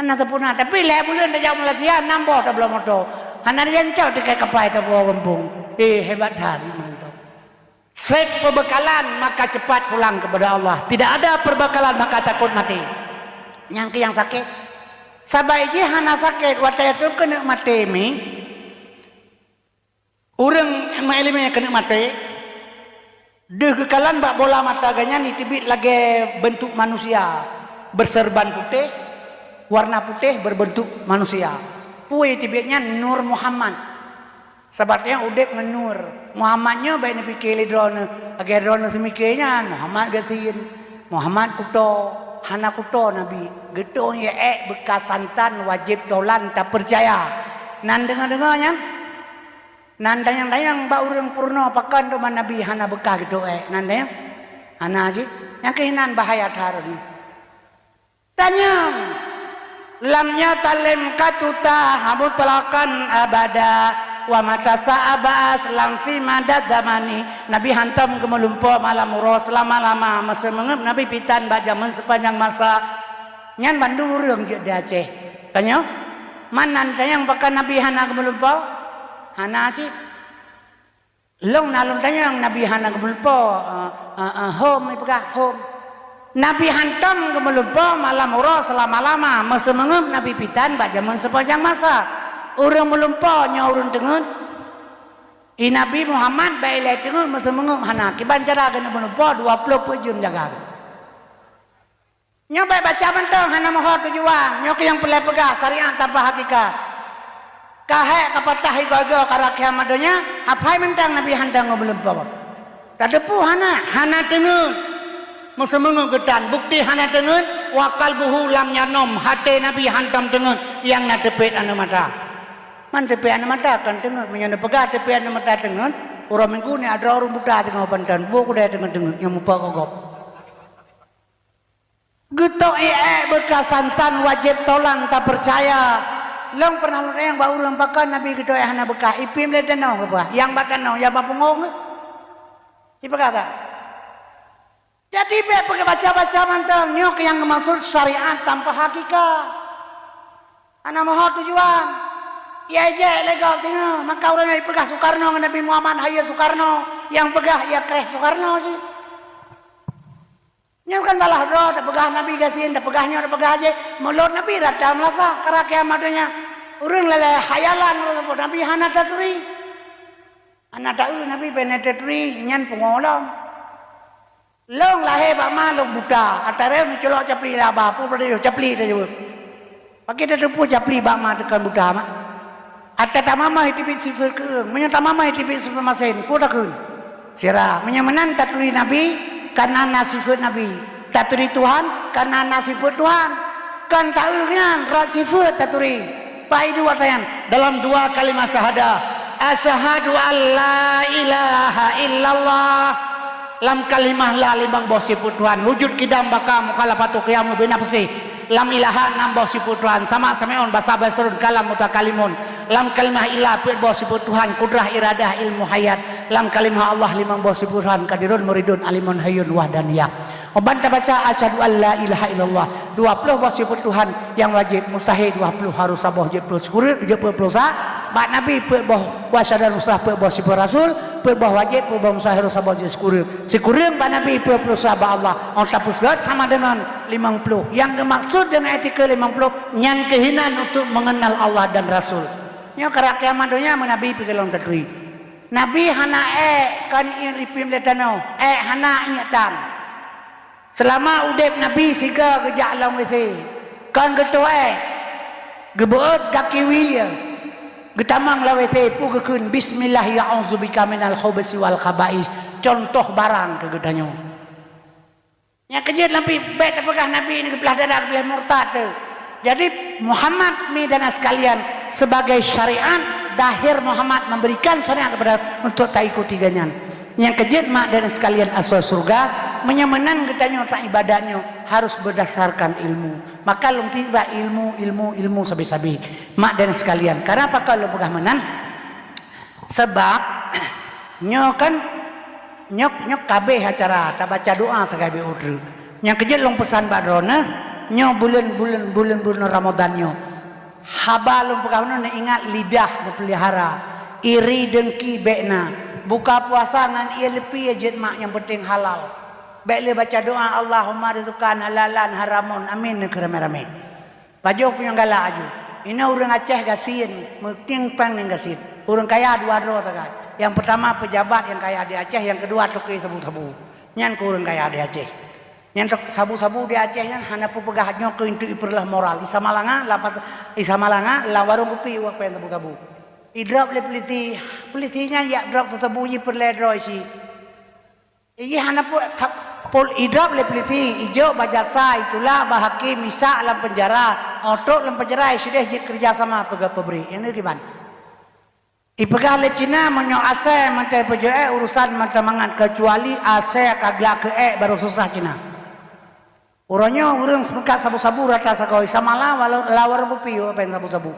Hana tapuna, tapi lhée buleuen tajak meulatihan, nam boh tabloe moto. Hana rian cok tikai kapai tawoe gampông. Eh, hebat that meungantoe. Seb peubekalan maka cepat pulang kepada Allah. Tidak ada perbekalan maka takut mati. Nyang keu nyang sakét. Sabai jih hana sakét, watée teuh keuneuk maté mi. Ureuëng meuiéleumé keuneuk maté, deuh geukalon bak bola mata geuh nyan jiteubiet lagée beuntuk manusia, beuseureuban putéh, warna putéh beureubeuntuk manusia. Peue jiteubiet nyan? Nur Muhammad. Sabab nyan udeb ngon nur. Muhammad nyoe bék neupike lé droeneuh, lagée droeneuh seumike nyan, Muhammad gasien, Muhammad kuto, hana kuto Nabi. Geutoh ék beuka santan wajéb tolan tapeucaya. Nan deungoe-deungoe nyan? Nan tanyong-tanyong bak ureuëng peurunoe pakon teuma Nabi hana beukah geutoh ék, nan tanyong? Hana cit. Nyang keuh nan bahaya that ureuëng. Tanyong, lam nyata lem ka tuta mutlaqan abada, wa mata sa'a ba'as lam fi madad zamani. Nabi hantom geumeulumpo malam uroe seulama-lama, meuseumengeup Nabi pitan bak jamén seupanjang masa. Nyan bandum ureuëng jeuet di Aceh. Tanyong, man nan tanyong pakon Nabi hana geumeulumpo? Hana cit. Lôn na lôn tanyong, Nabi hana geumeulumpo, eh, eh, eh, hom, ipeugah hom. Nabi hantom geumeulumpo malam uroe seulama-lama, meuseumengeup Nabi pitan bak jamén seupanjang masa. Ureuëng meulumpo nyoe ureuëng teungeut. I Nabi Muhammad bék ilée teungeut, meuseumengeup hana. Kiban cara geuneuk meulumpo dua ploh peuet jeuem jaga. Nyoe bék baca mantong hana meuho tujuan, nyoe keuh nyang peureulée peugah syariat tanpa hakikat. Ka hék ka patah igoe-goe ka rakyat madonya, hafai mantong Nabi hantom geumeulumpo. Tateupeue hana, hana teungeut. Meuseumengeup geutan, bukti hana teungeut, wa qalbuhu lam yanom, até Nabi hantom teungeut, nyang na teupet aneuk mata. Man teupet aneuk mata kon teungeut, meunyoe neupeugah teupet aneuk mata teungeut, uroe Minggu nyoe adroe ureuëng buta teungoh bantan, boh kudai teungeut-teungeut nyang mupat gob. Geutok ék beuka santan wajéb tolan tapeucaya. Lôn pernah lôn tanyong bak ureuëng pakon Nabi geutok ék hana beukah, ipiem lé tanoh geupeugah, nyang bak tanoh, nyang bak pungo geuh. Ipeugah that. Jadi bék peubaca-baca mantong, nyoe keuh nyang geumaksud syariat tanpa hakikat. Hana meuho tujuan. Ia ijak lé gob teungoh, maka ureuëng nyang ipeugah Soekarno ngon Nabi Muhammad, hayeue Soekarno, nyang peugah ia kréh Soekarno cit. Nyoe kan salah droe, tapeugah Nabi gasien, tapeugah nyoe, tapeugah jih. Mulod Nabi rata meulasah, ka rakyat madonya. Ureuëng lalée hayalan, ureuëng Nabi hana taturi. Hana taeu Nabi bèk na taturi, nyan pungo lom. Lôn lahé bak ma lôn buta, ata reuem jiculok capli laba, peue beudoh capli tajaweueb. Pakri tateupeue capli bak ma teukon buta ma? Ata tamamah teubiet sifeuet keueung, meunyoe tamamah teubiet sifeuet masen, peue takheun? Sira. Meunyoe meunan taturi Nabi, kana na sifeuet Nabi. Taturi Tuhan, kana na sifeuet Tuhan. Kon taeu nyan, rot sifeuet taturi. Pak Idu watèe nyan, dalam dua kalimat syahadah, asyhadu an la ilaha illallah. Lam kalimah la limong boh sifeuet Tuhan, wujud, qidam, baqa, mukhalafatu, qiyamu, binafsi. Lam ilaha nam boh sifeuet Tuhan, sama, sami'un, basar, basirun, kalam, mutakalimun. Lam kalimah ilah peuet boh sifeuet Tuhan, qudrah, iradah, ilmu, hayat. Lam kalimah Allah limong boh sifeuet Tuhan, qadirun, muridun, alimun, hayyun, wahdaniyah. Uban tabaca asyhadu an la ilaha illallah, dua ploh boh sifeuet Tuhan nyang wajéb, mustahé dua ploh, harôh saboh jeuet ploh sikureueng, jeuet peuet ploh sa, bak Nabi peuet boh, wa syahada rusul peuet boh sifeuet rasul, peuet boh wajéb, peuet boh mustahé, harôh saboh jeuet sikureueng. Sikureueng bak Nabi peuet ploh sa bak Allah. Óh tapeuseugét sama deungon limong ploh. Nyang geumaksud deungon etika limong ploh, nyan keuh inan untuk mengenal Allah dan Rasul. Nyoe karab kiamat donya meu Nabi pih golom taturi. Nabi hana ék kon ié lipiem lé tanoh, ék hana ié tan. Seulama udeb Nabi sigoe geujak lam W C, kon geutoh ék, geubeuet gaki wie, geutamong lam W C, peue geukheun, "Bismillah, a'udzubika minal khubusi wal khaba'is." Contoh barang keu geutanyoe. Nyang keujeuet lom pih, bék tapeugah Nabi nyoe geuplah dara, geuplah murtad teuh. Jadi, Muhammad, mi dan sekalian, sebagai syariat, dahir Muhammad memberikan syariat kepada untuk taikuti gobnyan. Nyang keujeuet, mak dan sekalian, asoe syeuruga, meunyoe meunan geutanyoe taibadat nyoe harus berdasarkan ilmu. Maka lôn tiba ilmu, ilmu, ilmu sabe-sabe. Mak dan sekalian, kenapa kon lôn peugah meunan? Sabab, nyoe kan, nyoe, nyoe ka abéh acara, tabaca doa sagai beu treuk. Nyang keujeuet lôn peusan bak droeneuh, nyoe buleuen, buleuen, buleuen, buleuen Ramadhan nyoe. Haba lôn peugah nyoe, neuingat lidah neupeulihara. Iri, dengki bék na. Buka puasa ngon ie leupie jeuet mak, nyang peunteng halal. Bék lé baca doa, "Allahumma rizqan halalan haramun." Amin, neukheun ramé-ramé. Pajoh punyueng galak aju. Inoe ureuëng Aceh gasien, meutieng péng ngon gasien. Ureuëng kaya dua droe sagai. Nyang peutama peujabat nyang kaya di Aceh, nyang keudua toke sabu-sabu. Nyan keuh ureuëng kaya di Aceh. Nyang tok sabu-sabu di Aceh nyan hana peue peugah nyoe keuh untuk ipeureuloh moral. Isa Malanga, lapas Isa Malanga, lam warong kupi uwak péng sabu-sabu. Idrop lé polisi, polisi nyan yak drop sabu-sabu jih peureulée droe si. Ih, hana pu-, tha-, pol-, idrop lé polisi, ijok bak jaksa, itulak bak hakim, isak lam penjara, otrok lam penjara, isideh jeuet kerja sama peugah pabrik. Nyang nyoe kiban? Ipeugah lé Cina, meunyoe asée mantong peujeuet, urusan mantong mangat, kecuali asée ka glak keu ék, baru susah Cina. Uroe nyoe ureuëng seungkat sabu-sabu rata sagoe, Isa Malanga walau lawar kupi uwak péng sabu-sabu.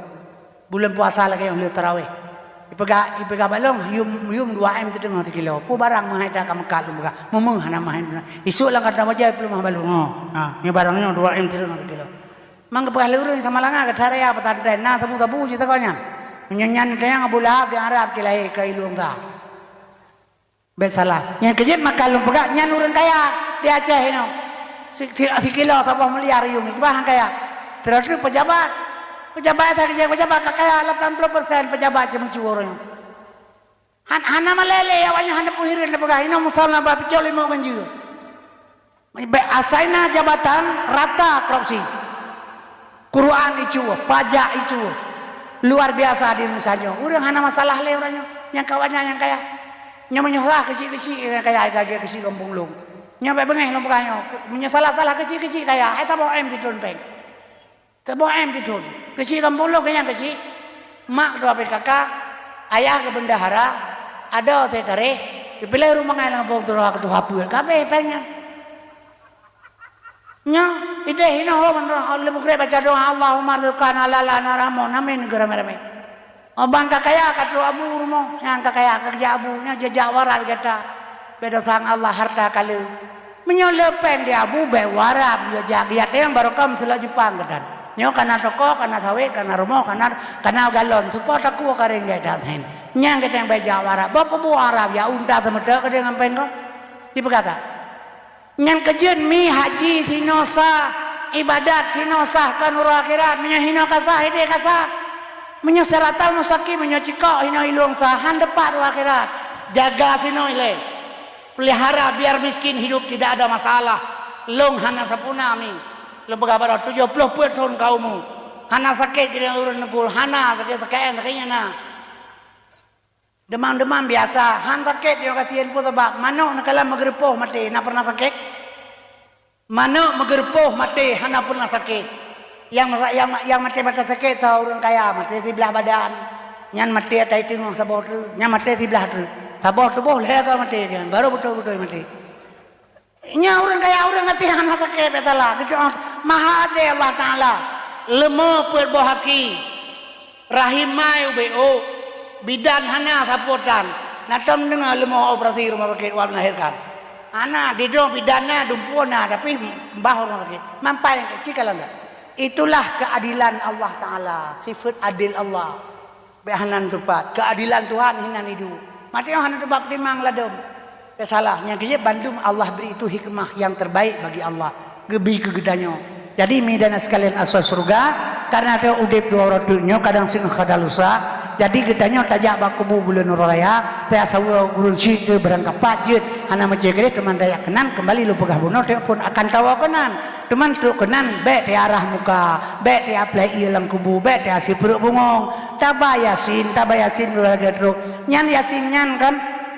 Buleuen puasa lagée nyoe lheueh tarawih. Ipeugah, ipeugah bak lôn, yum, yum dua M teudeungoe sikilo. Peue barang meuhai that ka meukat lôn peugah. Meumeuh hana meuhai. Isuk lam kata bajai peuleumoh bak lôn. Ha, nyoe barang nyoe dua M teudeungoe sikilo. Mang geupeugah lé ureuëng Isa Malanga geutaraya pesantren, na sabu-sabu cit sagoe nyan. Meunyoe nyan teunyang Abu Lahab di Arab cit lahé keu ilong sa. Bék salah. Nyang keujeuet maka lôn peugah, nyan ureuëng kaya di Aceh inoe. Si, si, sikilo saboh miliar yuem, bah nyang kaya. Terus tu pejabat. Pejabat that keujeuet pejabat ka kaya, lapan puluh persen pejabat ceumeucue ureuëng. Han-, hana malée lé awaknyan, hana peuhireuen tapeugah, inoe musola ba picok limong ganjil. Bék asai na jabatan rata korupsi. Quran icu, pajak icu. Luar biasa di Indonesia nyoe. Ureuëng hana masalah lé ureuëng nyoe. Nyang kawan nyang kaya. Nyoe meunyoe salah keuchik-keuchik nyang kaya, lagée keuchik gampông lôn. Nyoe bék beungéh lôn peugah nyoe. Meunyoe salah-salah keuchik-keuchik kaya, hai saboh M titun péng. Saboh M titun. Keuchik gampông lôn keu nyang keuchik. Mak ketua P K K, ayah keu bendahara, adoe sekretaris, dipiléh rumangai lam gampông tuha keu tuha peuet. Ka abéh péng nyan. Nyoe, ideh inoe ho ban droe, lé mugreb baca doa, "Allahumma rzuqna halalan haraman." Amin, geura ramé-ramé. Oh, ban ka kaya ka trok abu rumoh, nyang ka kaya ka geujak abu, nyoe jijak warat gata. Beda sang Allah harta kale. Meunyoe le péng di abu, bék warat geujak, geujak teueng barokah meuseulok Jepang gata. Nyoe kana toko, kana sawét, kana rumoh, kana, kana galon, tupo takue ka ringgit that hen. Nyang gata bék jak warat, boh peubuet Arab, ya unta teumeuteuk gata ngon péng ko. Dipeugah that. Nyan keujeuet mi haji sinoe sah, ibadat sinoe sah, kon uroe akhirat. Meunyoe hinoe ka sah, ideh ka sah. Meunyoe siratal mustaqim, meunyoe cikok hinoe ilong sah, han teupat uroe akhirat. Jaga sinoe ilée. Pelihara biar miskin hidup tidak ada masalah. Long hana sampurna mi. Long peugah baroe tujoh ploh peuet thon ka umu. Hana sakét jadi ureuëng neugul, hana sakét, sakét, sakét nyan na. Demam-demam biasa, han sakét nyoe gasien peue sabab manok neukalon meugeureupoh maté, na pernah sakét? Manok meugeureupoh maté hana pernah sakét. Nyang, nyang, nyang maté mata sakét tho ureuëng kaya, maté siblah badan. Nyan maté atai teungoh saboh treuk, nyan maté siblah treuk. Saboh tuboh lhée ka maté nyan, baru beutôi-beutôi maté. Nyan ureuëng kaya, ureuëng até hana sakét, bék salah. Geucok maha adé Allah Taala. Leumo peuet boh haki. Rahim mai ubé ôk. Bidan hana sapotan. Na tom deungoe leumo operasi rumoh sakét wab melahirkan. Hana, didong bidan na, dumpeue na, tapi bah rumoh sakét. Mampai cit kalon that. Itulah keadilan Allah Taala, sifat adil Allah. Bék hana teupat. Keadilan Tuhan hinan idup. Maté nyoe hana teupat peutimang ladom. Bék salah. Nyang keujeuet bandum Allah bri itu hikmah yang terbaik bagi Allah. Geubi keu geutanyoe. Jadi, mi dan sekalian asoe syeuruga, karena teu udeb dua uroe teuk nyoe kadang singoh kada lusa, Jadi geutanyoe tajak bak kubu buleuen uroe raya, tajak saweue ureueng syiek teuh barangkapat jeuet, hana meucue keudeh teuma tajak keunan, keumbali lôn peugah bunoe teuk phon akan tawoe keunan. Teuma trok keunan bèk teuarah muka, bèk teuapleh ié lam kubu, bèk teuasie pruet bungong. Taba Yasin, taba Yasin lagèe trok. Nyan Yasin nyan kan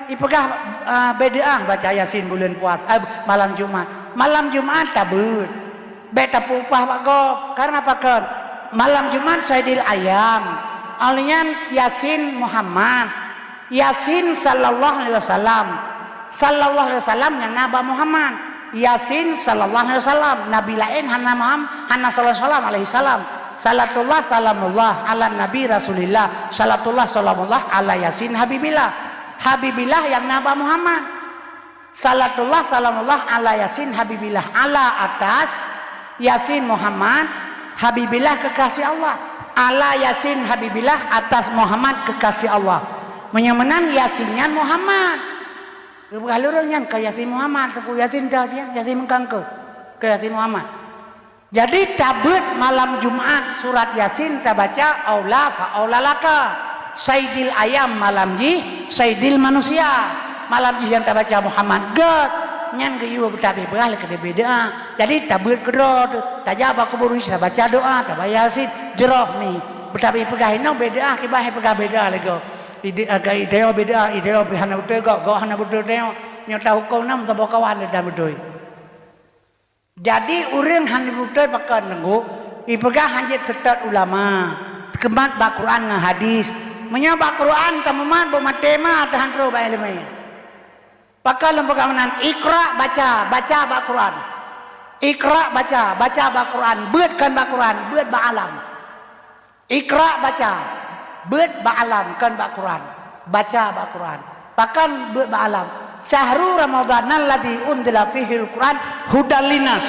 ipeugah, ah, bid'ah baca Yasin buleuen puasa, eh, malam Jumat. Malam Jumat tabeuet. Bèk tapeuupah bak gob. Karena pakon? Malam Jumat Saidil Ayam. Óh lheueh nyan Yasin Muhammad. Yasin sallallahu alaihi wasallam. Sallallahu alaihi wasallam nyang na bak Muhammad. Yasin sallallahu alaihi wasallam. Nabi laén hana Muham-, hana sallallahu alaihi wasallam, alaihi salam. Salatullah salamullah ala Nabi Rasulillah. Salatullah salamullah ala Yasin Habibillah. Habibillah nyang na bak Muhammad. Salatullah salamullah ala Yasin Habibillah, ala atas Yasin Muhammad Habibillah kekasih Allah. Ala Yasin Habibillah, atas Muhammad kekasih Allah. Meunyoe meunan Yasin nyan Muhammad. Geupeugah lôn nyan ka Yasin Muhammad, Teungku, Yasin dah siang, Yasin meukangke. Ka Yasin Muhammad. Jadi tabeuet malam Jumat surat Yasin tabaca aula fa aula laka. Saidil ayam malam jih, saidil manusia. Malam jih nyang tabaca Muhammad gèt. Nyan geuyue beutabeh peugah lé keudeh bid'ah. Jadi tabeuet keudroe teuh, tajak bak kubu ureueng syiek tabaca doa, tabaca Yasin, jroh mi. Beutabeh peugah inoe bid'ah kiban peugah bid'ah lé gob. Ide, eh, ide bid'ah, ide hana beutôi gob, gob hana beutôi tanyoe. Nyoe tahukôm na meusaboh kawan dan beutôi. Jadi ureueng hana beutôi pakon Teungku, ipeugah hanjeuet seutôt ulama, teumat bak Quran ngon hadis. Meunyoe bak Quran tameumat, boh maté ma teuhan trok bak ileumèe. Pakon lôn peugah meunan, iqra baca, baca bak Quran. Iqra baca, baca bak Quran, beuet kon bak Quran, beuet bak alam. Iqra baca, beuet bak alam, kon bak Quran. Baca bak Quran. Pakon beuet bak alam? Syahru Ramadhanal ladzi unzila fihil Quran hudal linnas.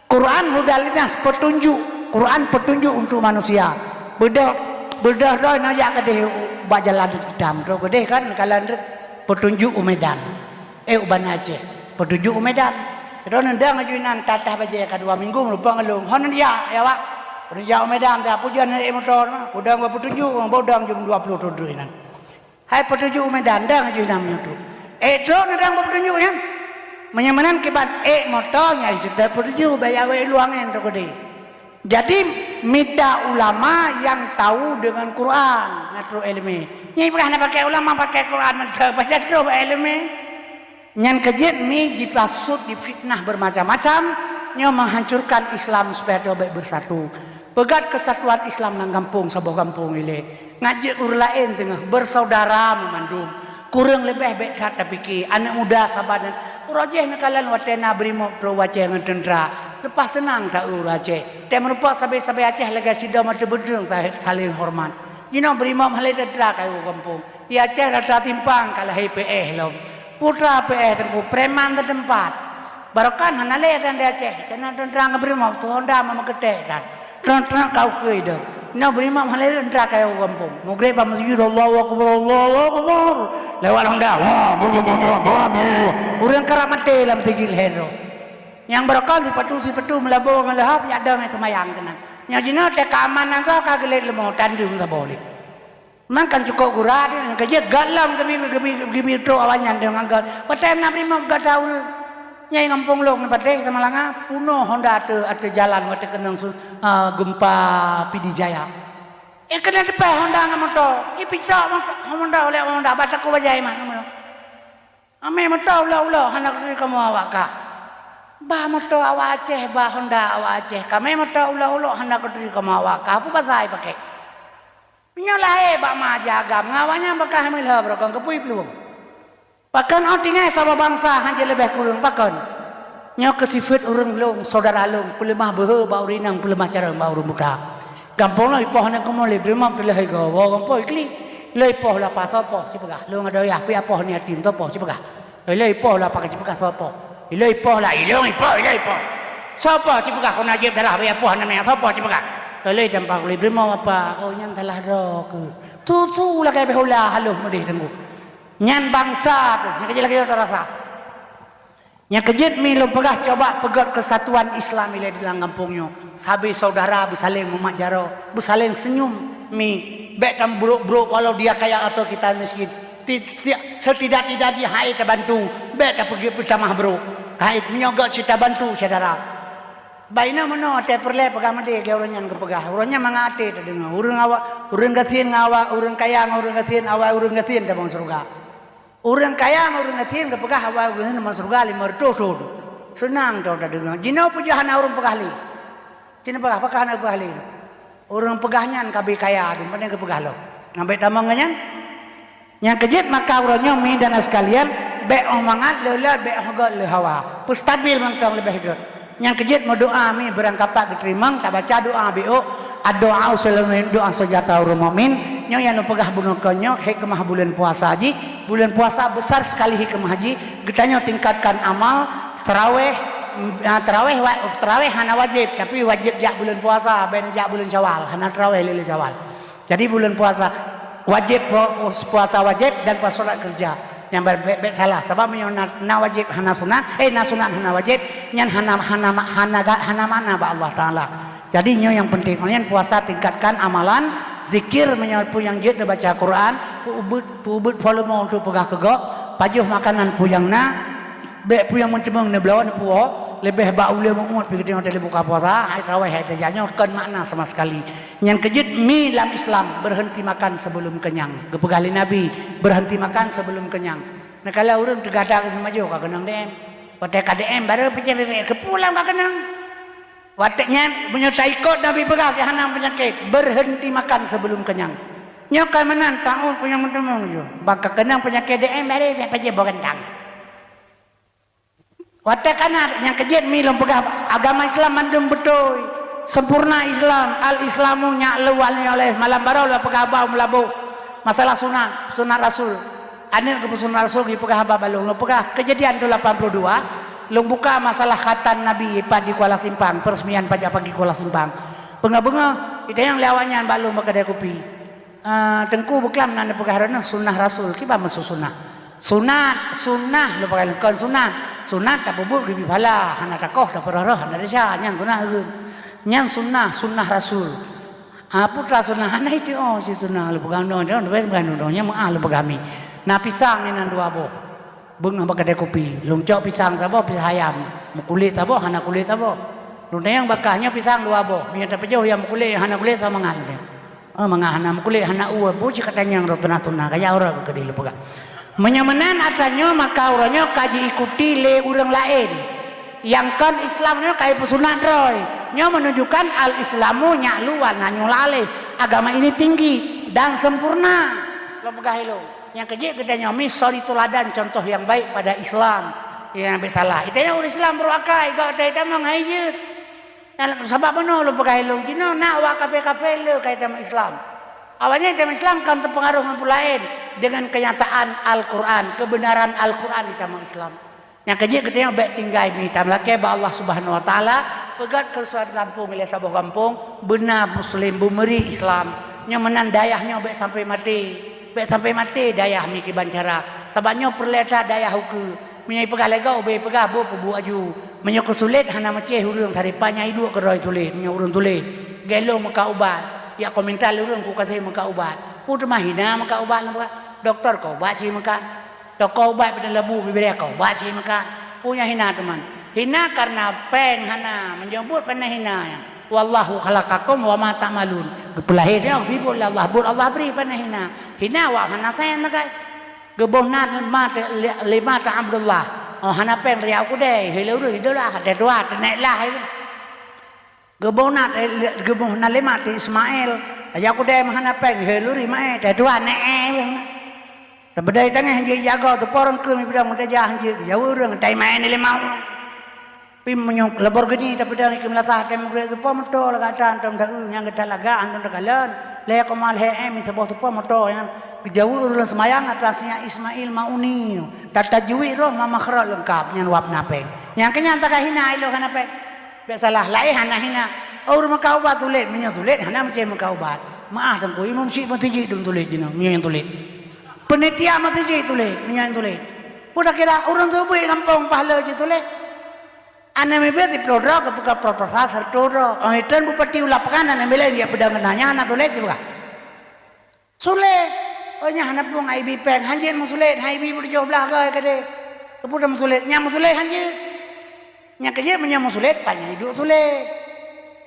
Quran hudal linnas, petunjuk. Quran petunjuk untuk manusia. Beudôh, beudôh droe na jak keudeh bak jalan itam. Droe keudeh kan, kalon petunjuk u Medan. Eh, u Banda Aceh. Petunjuk u Medan. Droeneuh dang aju inan tatah bajèe ka dua minggu meureumpok ngon lôn. Hon jak, ya, Wak. Hon jak u Medan, ta pujan naik motor. Udang bak petunjuk, bodang jam dua puluh tujuh inan. Hai petunjuk u Medan, dang aju inan meunyoe tu. Eh, droeneuh dang bak petunjuk nyan. Meunyoe meunan kiban, eh, motor nyang seutôt petunjuk, baya wéh luang nyan tu keudeh. Jadi, mita ulama nyang tahu dengan Quran, ngon trok ileumèe. Nyan ipeugah na pakai ulama, pakai Quran, mantap, pasal trok bak ileumèe. Nyan keujeuet mi jipasut jifitnah bermacam-macam, nyoe menghancurkan Islam supaya droe bèk bersatu. Peugöt keusatuan Islam lam gampông, saboh gampông ilèe. Ngat jeuet ureueng laén teungoh, bersaudara meumandum. Kureueng leubeh bèk that tapike, aneuk muda saban. Uroe jéh neukalon watèe na beurimöb trok u Aceh ngon teuntra. Leupah seunang ta ureueng Aceh. Tée meurumpok sabe-sabe Aceh lagèe sidroe mata beudeueng sa-, saléng horeumat. Jinoe beurimöb hana lé teuntra ka u gampông. Di Aceh rata timpang ka lahé P S lom. Putra P S teungku, preman teuteumpat. Barokan hana lé dan di Aceh. Keunan teuntra ngon beurimöb, su honda meukeutèk that. Teuntra ka ukeue deuh. Nyoe beurimöb hana lé teuntra ka u gampông. Mugreb bak meuseujid, Allahu Akbar, Allahu Akbar. Lewat honda. Wah, bu, bu, bu. Ureueng karab maté lam sigi lhèe droe. Nyang barokan sipatu, sipatu meulabô ngon leuhab, jak dong seumayang keunan. Nyoe jinoe teuka aman nanggroe ka geulet leumo, tandeueng saboh lé. Meunan kan cukôp gura teuh, nyang keujeuet gét lom geubi, geubi, geubi trok awaknyan deungon gét. Watèe na beurimöb gata ureueng. Nyang gampông lôn Patéh Samalanga, punoh honda ateueh, ateueh jalan watèe keunong su-, ah, gempa Pidie Jaya. Eh, keunan teupèh honda ngon moto. Ipicok moto, honda oleh honda, bak takue bajèe mah. Amé moto ulo-ulo hana keuturi kamoe awak kah. Bah moto awak Aceh, bah honda awak Aceh. Kamé moto ulo-ulo hana keuturi kamoe awak kah. Peue basa ipakè? Meunyoe lahé bak ma aja agam, ngon awaknyan beukah meulhö beurokon keupeue iplueng. Pakon oh tinggai saboh bansa hana leubeh kureueng pakon? Nyoe keuh sifeuet ureueng lôn, syedara lôn, peuleumah beuhe bak ureueng inong, peuleumah carông bak ureueng buta. Gampông lôn ipoh aneuk kamoe lé beurimöb teuh lheueh igoe, woe gampông iklik. Lôn ipoh lapa soe poh sipeugah, lôn adoe yah, pih apoh ni yatim soe poh sipeugah. Ilôn ipoh lapa ka sipeugah soe poh. Ilôn ipoh lah, ilôn ipoh, ilôn ipoh. Soe poh sipeugah keu najib darah bak apoh aneuk miet, soe poh sipeugah. Ilôn itampa lé beurimöb apa, oh nyan salah droe keuh. Tutu lagèe beh ula haloh meudeh teungku. Nyan bansa teuh, nyang keujeuet lagèe nyoe tarasa. Nyang keujeuet mi lôn peugah, coba peugöt keusatuan Islam ilèe di lam gampông nyoe. Sabe syedara beusaléng mumat jaroe, beusaléng seunyum mi, Bék tameubrok-brok walau dia kaya atau kita miskin. Ti-, ti-, setidak-tidak jih hai tabantu, bék tapeugét peutamah brok. Hai meunyoe gét cit tabantu syedara. Baina meunoe watée peureulée peugah meudeh lagée ureuëng nyan geupeugah. Ureuëng nyan mangat até tadeungoe. Ureuëng awak, ureuëng gasien ngon awak, ureuëng kaya ngon ureuëng gasien, awai ureuëng gasien tabang syeuruga. Ureuëng kaya ngon ureuëng gasien geupeugah awai ureuëng gasien tabang syeuruga limong reutôh thon. Seunang thon tadeungoe. Jinoe peue jeuet hana ureuëng peugah lé. Cit neupeugah, pakon hana geupeugah lé? Ureuëng peugah nyan ka abéh kaya, dum pane geupeugah lom. Nyang bék tamong ngon nyan. Nyang keujeuet maka uroe nyoe mi dan sekalian, bék óh mangat le lé, bék óh gét le hawa. Peustabil mantong leubeh gét. Nyang keujeuet meudoa mi beurangkapat geuteurimong, tabaca doa biôk, "Ad-du'a silahun mu'min, doa senjata ureuëng mukmin." Nyoe nyang lôn peugah bunoe kon nyoe, hikmah buleuen puasa jih. Buleuen puasa besar sekali hikmah jih. Geutanyoe tingkatkan amal, taraweh, mm, ah, taraweh wa-, taraweh hana wajéb, tapi wajéb jak buleuen puasa, bék jak buleuen Syawal, hana taraweh lé, lé Syawal. Jadi buleuen puasa wajéb, pu-, puasa wajéb dan puasa sunat keureuja. Nyang bék, bék, bék salah, sabab meunyoe na, na wajéb hana sunat, eh, na sunat hana wajéb, nyan hana, hana, hana ga-, hana makna bak Allah Taala. Jadi nyoe nyang penting. Nyan puasa tingkatkan amalan, zikir meunyoe peue nyang jeuet neubaca Quran, peuubeuet, peuubeuet volume untuk peugah keu gob, pajoh makanan peue nyang na, bék peue nyang meuteumeung neubloe neupuwoe, leubeh bak ulée mumet pih geutanyoe watée buka puasa, hai taraweh hai tajak nyoe kon makna sama sekali. Nyang keujeuet mi lam Islam, berhenti makan sebelum kenyang. Geupeugah lé Nabi, berhenti makan sebelum kenyang. Neukalon ureuëng teugata keu seumajoh ka keunong D M. Watée ka D M baru peucah bebek, keupulang ka keunong. Watée nyan, meunyoe taikot Nabi peugah, si hana peunyakét, berhenti makan sebelum kenyang. Nyoe ka meunan taun peue nyang meuteumé, bak ka keunong peunyakét D M, bari pajéh boh gantang. Watée kana nyang keujeuet mi lôn peugah, agama Islam mandum beutôi, sempurna Islam, al-Islamu nyak luwal nyoe lé malam baroe lôn peugah haba meulaboh masalah sunat, sunat Rasul. Aneuëk geupeusunat Rasul geupeugah haba bak lôn, lôn peugah keujadian tu lapan puluh dua, lôn buka masalah khatan Nabi pat di Kuala Simpang, peresmian pajak pagi Kuala Simpang. Beungoh-beungoh, itanyong lé awaknyan bak lôn bak keudée kupi. Ah, Teungku beuklam na neupeugah droeneuh sunnah Rasul, kiban maksud sunnah? Sunat, sunnah lôn peugah lôn kon sunat. Sunat tapeubuet geubri pahala, hana takoh tapeurah-rah, hana desya, nyan sunnah ureuëng. Nyan sunnah, sunnah Rasul. Ah, peue teuma sunnah, hana iteuoh cit sunnah lôn peugah nyoe, nyoe, nyoe, nyoe, nyoe, nyoe meuáh lôn peugah mi. Na pisang inan dua boh. Beungoh bak keudée kupi, lôn cok pisang saboh, pisang hayam. Meukulét saboh, hana kulét saboh. Lôn tanyong bak kah, nyoe pisang dua boh. Meunyoe tapeujoh nyang meukulét, hana kulét sama ngon lé. Oh, mangat hana meukulét, hana ueh, peue cit ka tanyong roh tuna-tuna, ka jak uroe keu keudeh lôn peugah. Meunyoe meunan atra nyoe, maka uroe nyoe ka jiikuti lé ureuëng laén. Nyang kon Islam nyoe ka jipeusunat droe. Nyoe menunjukkan al-Islamu nyak luwal na nyoe laleh. Agama ini tinggi dan sempurna. Lôn peugah ilôn. Nyang keujeuet geutanyoe mi suri teuladan contoh nyang baik pada Islam. Nyang bék salah. Geutanyoe ureuëng Islam beuruakai, gak teuh tamong hai jeuet. Nyang sabab meunoe lôn peugah ilôn jinoe na awak kafé-kafé le ka jitamong Islam. Awaknyan jitamong Islam kan teupeungaruh ngon peue laén deungon keunyataan Al-Quran, keubeunaran Al-Quran jitamong Islam. Nyang keujeuet geutanyoe bék tinggai mi tameulakée bak Allah Subhanahu Wa Taala, peugét keu saboh gampông ilée saboh gampông beuna muslim beumeuri Islam. Nyoe meunan dayah nyoe bék sampai maté, bék sampai maté dayah mi kiban cara. Sabab nyoe peureulée that dayah ukeue. Meunyoe ipeugah lé gob, ubé ipeugah boh peubuet aju. Meunyoe keu sulet hana meucéh ureuëng taripa nyang iduek keudroe sulet, meunyoe ureuëng sulet. Gelo meuka ubat, jak komentar lé ureuëng ku kasé meuka ubat. Peue teuma hina meuka ubat lôn peugah. Dokto ka ubat sie meuka. Toko ubat peunan labu bibiré ka ubat sie meuka. Peue nyang hina teuma. Hina kareuna péng hana, meunyoe buet pane hina nyan. Wallahu khalaqakum wa ma ta'malun. Geupeulahé nyoe, geubuet lé Allah, buet Allah bri pane hina. Hina awak hana sen sagai. Geuboh na lima te-, li-, lima ta Abdullah. Oh, hana péng tajak u keudée, hei lé ureuëng idolah, teutuha, teunek lah, hai. Geuboh na te-, geuboh na lima te Ismail, tajak u keudée meuhana péng, hei lé ureuëng Ismail, teutuha, nek, eh, weh. Teubeudai tangah jih jago, teupo rangkeum ipeudong, tajak hanjeuet, jaweue ureuëng, tai main lima ureuëng. Pi meunyoe Lamborghini tapeudong i keumeulasan, tém meugrek teupo moto lagak tan, tom dau nyang geutalagak, antom takalon. Lhée koma lhée M, saboh teupo moto nyan. Geujaweue ureuëng seumayang atra sinyak Ismail Mauni. Tatajwid roh ma makhraj leungkab, nyan wab na péng. Nyang keu nyan taga hina ilôn hana péng. Bék salah, laén hana hina. Oh, ureuëng meuka ubat tuléh, meunyoe tuléh hana meucéh meuka ubat. Meuáh teungku, imum syik meuseujid dum tuléh jinoe, meunyoe nyang tuléh. Peunitia meuseujid tuléh, meunyoe nyang tuléh. Peue takira ureuëng teubiet gampông pahala jih tuléh. Aneuk miet beuet siploh droe, geupeugah proposal sireutoh droe. Oh, itén bupati u lapangan aneuk miet laén jak peudong keunan, nyan hana tuléh sipeugah. Sulet. Oh, nyan hana peue ngon ibi péng. Hanjeuet meusulet, hai ibi peutujoh blaih goe keudeh. Keupeue meusulet? Nyan meusulet hanjeuet. Nyang keujeuet meunyoe meusulet, pajan iduek sulet.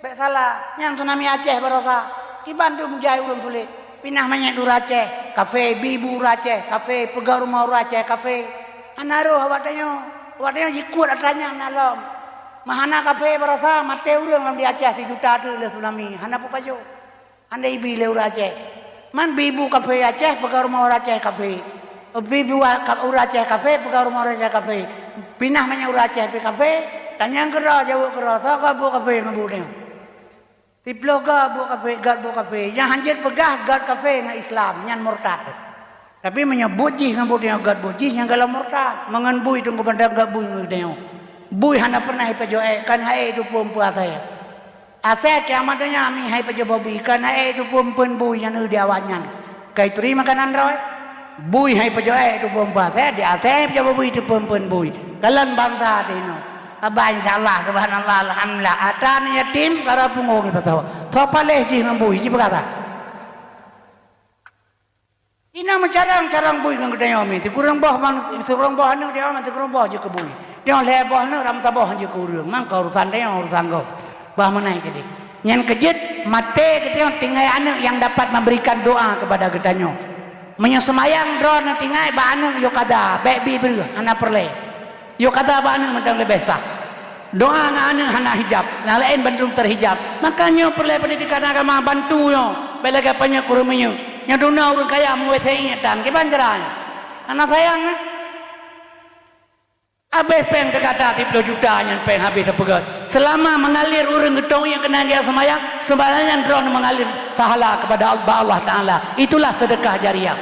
Bék salah, nyang tsunami Aceh barosa. Kiban tu meujai ureuëng sulet. Pinah manyét ureuëng Aceh, kafé, bi-bu ureuëng Aceh, kafé, peugah rumoh ureuëng Aceh, kafé. Hana roh awak tanyoe. Awak tanyoe jikot atra nyang na lom. Meuhana kafé barosa, maté ureuëng lam di Aceh sijuta teuk lé tsunami. Hana peupajoh. Andai ibi lé ureuëng Aceh. Man bi-bu kafé Aceh, peugah rumoh ureuëng Aceh kafé. Bi-bu ka-, ureuëng Aceh kafé, peugah rumoh ureuëng Aceh kafé. Pinah manyét ureuëng Aceh pih kafé, tanyong keudroe, jaweueb keudroe, soe ka buet kafé ngon buet nyoe. Siplôh ka buet kafé, gét buet kafé. Nyang hanjeuet peugah gét kafé ngon Islam, nyan murtad. Tapi meunyoe buet jih ngon buet nyang gét buet jih, nyang galom murtad. Meungon bui teungku bandar gét bui ngon geutanyoe. Bui hana pernah ipajoh ék, kan hai ék itu peue-peue asai. Asai kiamat donya mi hai pajoh bobi, kan hai ék itu peue-peue bui nyang di awak nyan. Kai turi makanan droe. Bui hai pajoh ék itu peue-peue asai, di asai pajoh bobi itu peue-peue bui. Kalon bansa tinoe. Haba insya Allah, subhanallah, alhamdulillah. Atra ni yatim, kara pungo ni patah. Tho paleh jih ngon bui, jih peugah. Ina meucarang-carang bui ngon geutanyoe mi. Sikureueng boh man-, sikureueng boh aneuk tanyoe man sikureueng boh jeuet keu bui. Tanyoe lhée boh aneuk ram saboh jeuet keu ureuëng. Mangka urusan tanyoe urusan gob. Bah meunan keudeh. Nyan keujeuet maté geutanyoe tinggai aneuk nyang dapat memberikan doa kepada geutanyoe. Meunyoe seumayang droeneuh tinggai bak aneuk yôh kada, bék bi breueh, hana peureulée. Yôh kada bak aneuk mantong leubeh sah. Doa ngon aneuk hana hijab, nyang laén bandum teuhijab. Maka nyoe peureulée peundidikan agama bantu nyoe, bék lagée panyöt kureueng minyeuk. Nyoe duna ureuëng kaya meuwéh seuingat tan, kiban cara nyoe. Hana sayang, eh? Habéh péng teuka that siplôh juta nyan péng habéh teupeugét. Selama mengalir ureuëng geutong nyang keunan geujak seumayang, seumayang nyan droeneuh mengalir pahala kepada Al-, bak Allah Taala. Itulah sedekah jariah.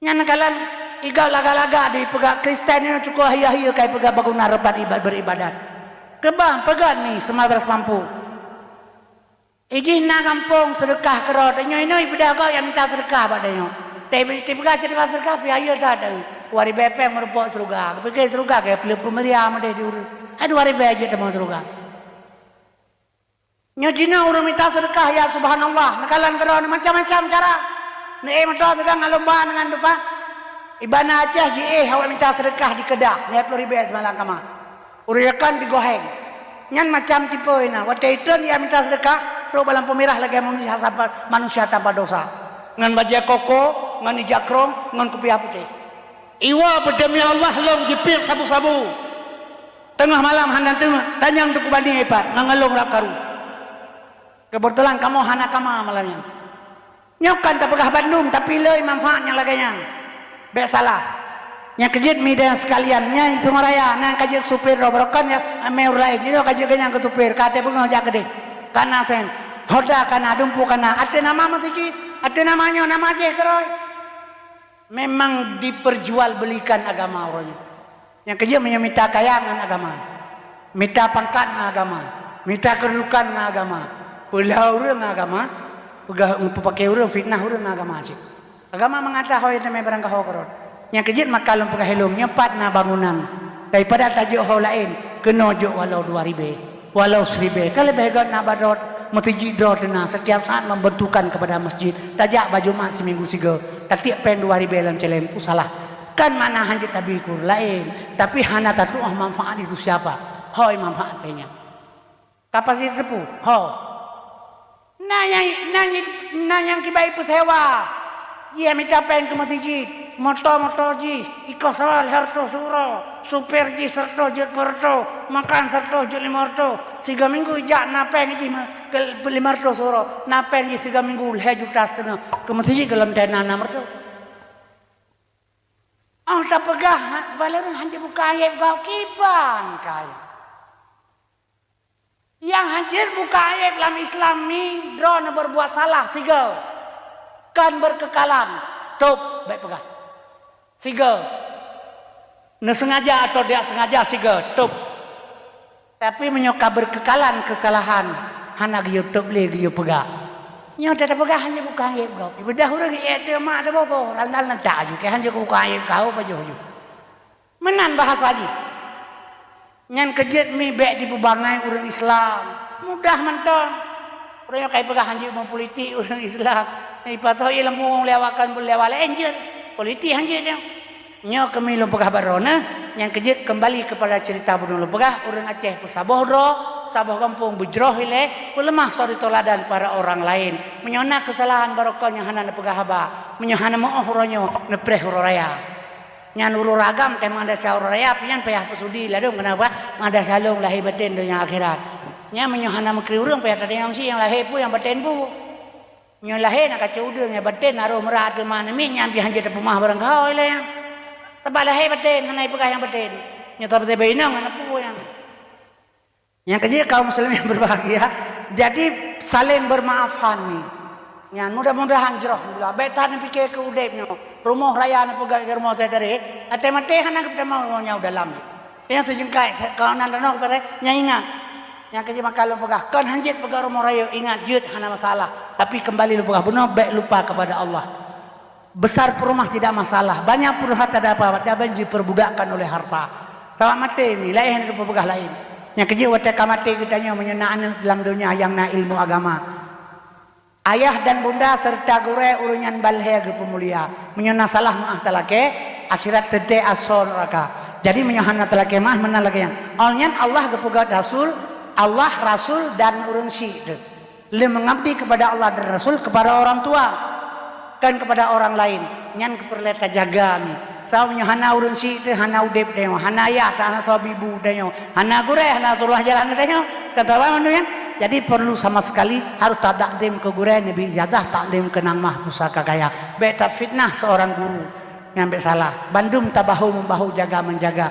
Nyan kalon igob lagak-lagak dipeugah Kristen nyoe cukôp hayeu-hayeu kai peugah baguna rebat iba-, beribadat. Keubah peugah ni seumabras mampu. Ijih na gampông seudeukah keudroe tanyoe inoe ipeugah gob nyang mita seudeukah bak tanyoe. Tapi tipeugah cerita seudeukah pih hayeu that. Dua ribée péng meurumpok syeuruga. Kupike syeuruga keu peuleueh peumeuria meudeh di ureuëng. Hai dua ribée jeuet tamong syeuruga. Nyoe jinoe ureuëng mita seudeukah, ya subhanallah, neukalon keudroe macam-macam cara. Neuék meutoe teugang alomba deungon dupa. Ibana Aceh jiéh awak mita seudeukah di keudah, lhée ploh ribée simalam kama. Ureuëng Yakan di Goheng. Nyan macam tipe inan, watée itreun ia mita seudeukah, trok bak lampu mirah lagée manusia tanpa, manusia tanpa dosa. Ngon bajée koko, ngon ija krong, ngon kupiah putéh. Iwoe beudeumi Allah lom jipiep sabu-sabu. Teungoh malam hana teungoh, tanyong teungku bani ipat, ngon ngalong rab karu. Keubeutulan kamoe hana kama malam nyan. Nyoe kan tapeugah bandum, tapi le manfaat nyang lagée nyan. Bék salah. Nyang keujeuet mi dan sekalian, nyan itu raya, nan ka jeuet supir droe, barokon ya, amé ureuëng laén, nyoe ka jeuet keu nyang keu supir, ka até beungoh jak keudeh. Kana sen, hoda kana, dumpu kana, até nama meuseujid, até nama nyoe, nama jih keurôi. Memang diperjualbelikan agama uroe nyoe. Nyang keujeuet meunyoe mita kaya ngon agama, mita pangkat ngon agama, mita keududukan ngon agama, peulheueh ureuëng ngon agama, peugah peupaké ureuëng fitnah ureuëng ngon agama cit. Agama meungata ho nyang teumé barang gaho keurot. Nyang keujeuet maka lôn peugah ilôn nyoe pat na bangunan daripada tajok ho laén keunoe jok walau dua ribée. Walau siribée, ka leubeh gét na bak droe, meuseujid droe teuna setiap saat membutuhkan kepada masjid. Tajak bak Jumat siminggu sigoe, tatiek péng dua ribée lam céléng, peue salah. Kan mana hanjeuet tabi keu ureuëng laén, tapi hana tatuoh manfaat itu siapa. Hôi manfaat péng nyan. Kapasitas teupeu, ho. Na nyang, na nyang, na nyang kibai peusewa. Jih mita péng keu meuseujid, moto-moto jih, ikoh sawa lhèe reutôh siuroe, supir jih sireutôh jeuet peuet reutôh, makan sireutôh jeuet limong reutôh, sigoe minggu ijak na péng jih me-, keu limong reutôh siuroe, na péng jih sigoe minggu lhèe juta siteungoh, keu meuseujid keu lom tena nam reutôh. Oh tapeugah, bala ureueng hanjeuet buka aéb gob kiban kai. Nyang hanjeuet buka aéb lam Islam ni, droeneuh berbuat salah sigoe, kon berkekalan, tôb, bèk peugah. Sigoe. Neusengaja atau tidak sengaja sigoe, tôb. Tapi meunyoe ka berkekalan kesalahan, hana geuyue tôb lé geuyue peugah. Nyoe tapeugah hanjeuet buka aéb gob. Ibeudôh ureueng iék teuma taboh-boh, lam-lam tak aju, keu hanjeuet buka aéb gob pajoh ju. Meunan bahasa jih. Nyan keujeuet mi bèk dipeubangai ureueng Islam. Mudah mantong. Ureuëng nyang ka jipeugah hanjeuet meupolitik ureuëng Islam. Ipatôh ilmu lewatkan lewat laén jeuet. Politik hanjeuet nyoe. Nyoe keumieng lôn peugah bak droeneuh, nyang keujeuet keumbali keupada ceurita bunoe lôn peugah, ureuëng Aceh peusaboh droe, saboh gampông beujroh ilée, peuleumah suri teuladan para orang laén. Meunyoe na keusalahan barokon nyang hana neupeugah haba, meunyoe hana meuoh uroe nyoe, neupreh uroe raya. Nyan uroe raya agam teuh meungadeuh sa uroe raya, pih nyan payah peusudi ladôm, kenapa? Meungadeuh sa lôn lahé batén donya akhirat. Nyan meunyoe hana meukri ureuëng, payah tadeng meusi nyang lahé peue nyang batén peue. Nyoe lahé na kacau udeueng, nyang batén na roh meurah teuma aneuk miet, nyan pih hanjeuet tapeumah barang keuhai lé nyan. Sabab lahé batén hana jipeugah nyang batén. Nyoe tabeuteubeu inong hana peue nyan. Nyang keujeuet kaum muslimin yang berbahagia, jadi saling bermaafan ni. Nyan mudah-mudahan jroh mula. Bék that neupiké keu udeb nyoe. Rumoh raya neupeugah keu rumoh teuh tadi, até maté hana geutamong rumoh nyang dalam jih. Nyang seujengkai, kawanan danau pada nyang ingat. Nyang keujeuet maka lôn peugah, kon hanjeuet peugah rumoh rayeuk, ingat jeuet hana masalah. Tapi kembali lôn peugah bunoe, bék lupa kepada Allah. Besar pun rumah tidak masalah, banyak pun harta dapat, tapi diperbudakkan oleh harta. Sabab maté mi, laén hana geupeugah laén. Nyang keujeuet watée ka maté geutanyoe meunyoe na aneuëk dalam donya nyang na ilmu agama. Ayah dan bunda serta gurée ureuëng nyan ban lhée geupeumulia. Meunyoe na salah meuáh talakée, akhirat teuntée asoe neuraka. Jadi meunyoe hana talakée meuáh, meunan lagée nyan. Awai nyan Allah geupeugét Rasul, Allah, Rasul dan ureuëng syik teuh. Lé meungabdi kepada Allah dan Rasul, kepada orang tua, kon kepada orang laén. Nyan keupeureulee tajaga mi. Sabab meunyoe hana ureuëng syik teuh, hana udeb tanyoe, hana yah teuh, hana soe ibu tanyoe, hana gurée, hana turoh jalan tanyoe. Kata Allah manusia. Jadi perlu sama sekali harus tatakdim keu gurée, neubi ijazah takdim keu nang mah pusaka kaya. Bék tafitnah seorang guru, nyan bék salah. Bandum tabahu membahu, jaga menjaga.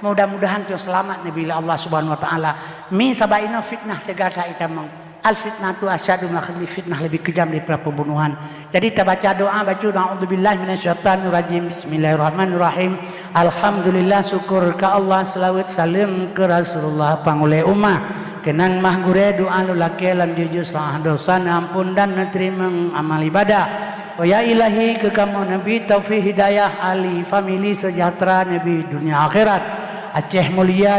Mudah-mudahan tu selamat neubi lé Allah Subhanahu wa Taala. Mi sabab inoe fitnah teuga that itamong. Al fitnatu asyaddu minal qatl, fitnah lebih kejam daripada pembunuhan. Jadi tabaca doa, baca doa, "A'udzubillahi minasyaitonirrajim. Bismillahirrahmanirrahim. Alhamdulillah, syukur keu Allah, seulaweuet saleuem keu Rasulullah, panghulée umat." Keu nang mah gurée, doa lôn lakée lam jujur, salah dosa neuamphon dan neuteurimong amal ibadah. Oh ya Ilahi, keu kamoe neubi taufik hidayah, ahli famili sejahtera neubi dunia akhirat. Aceh mulia.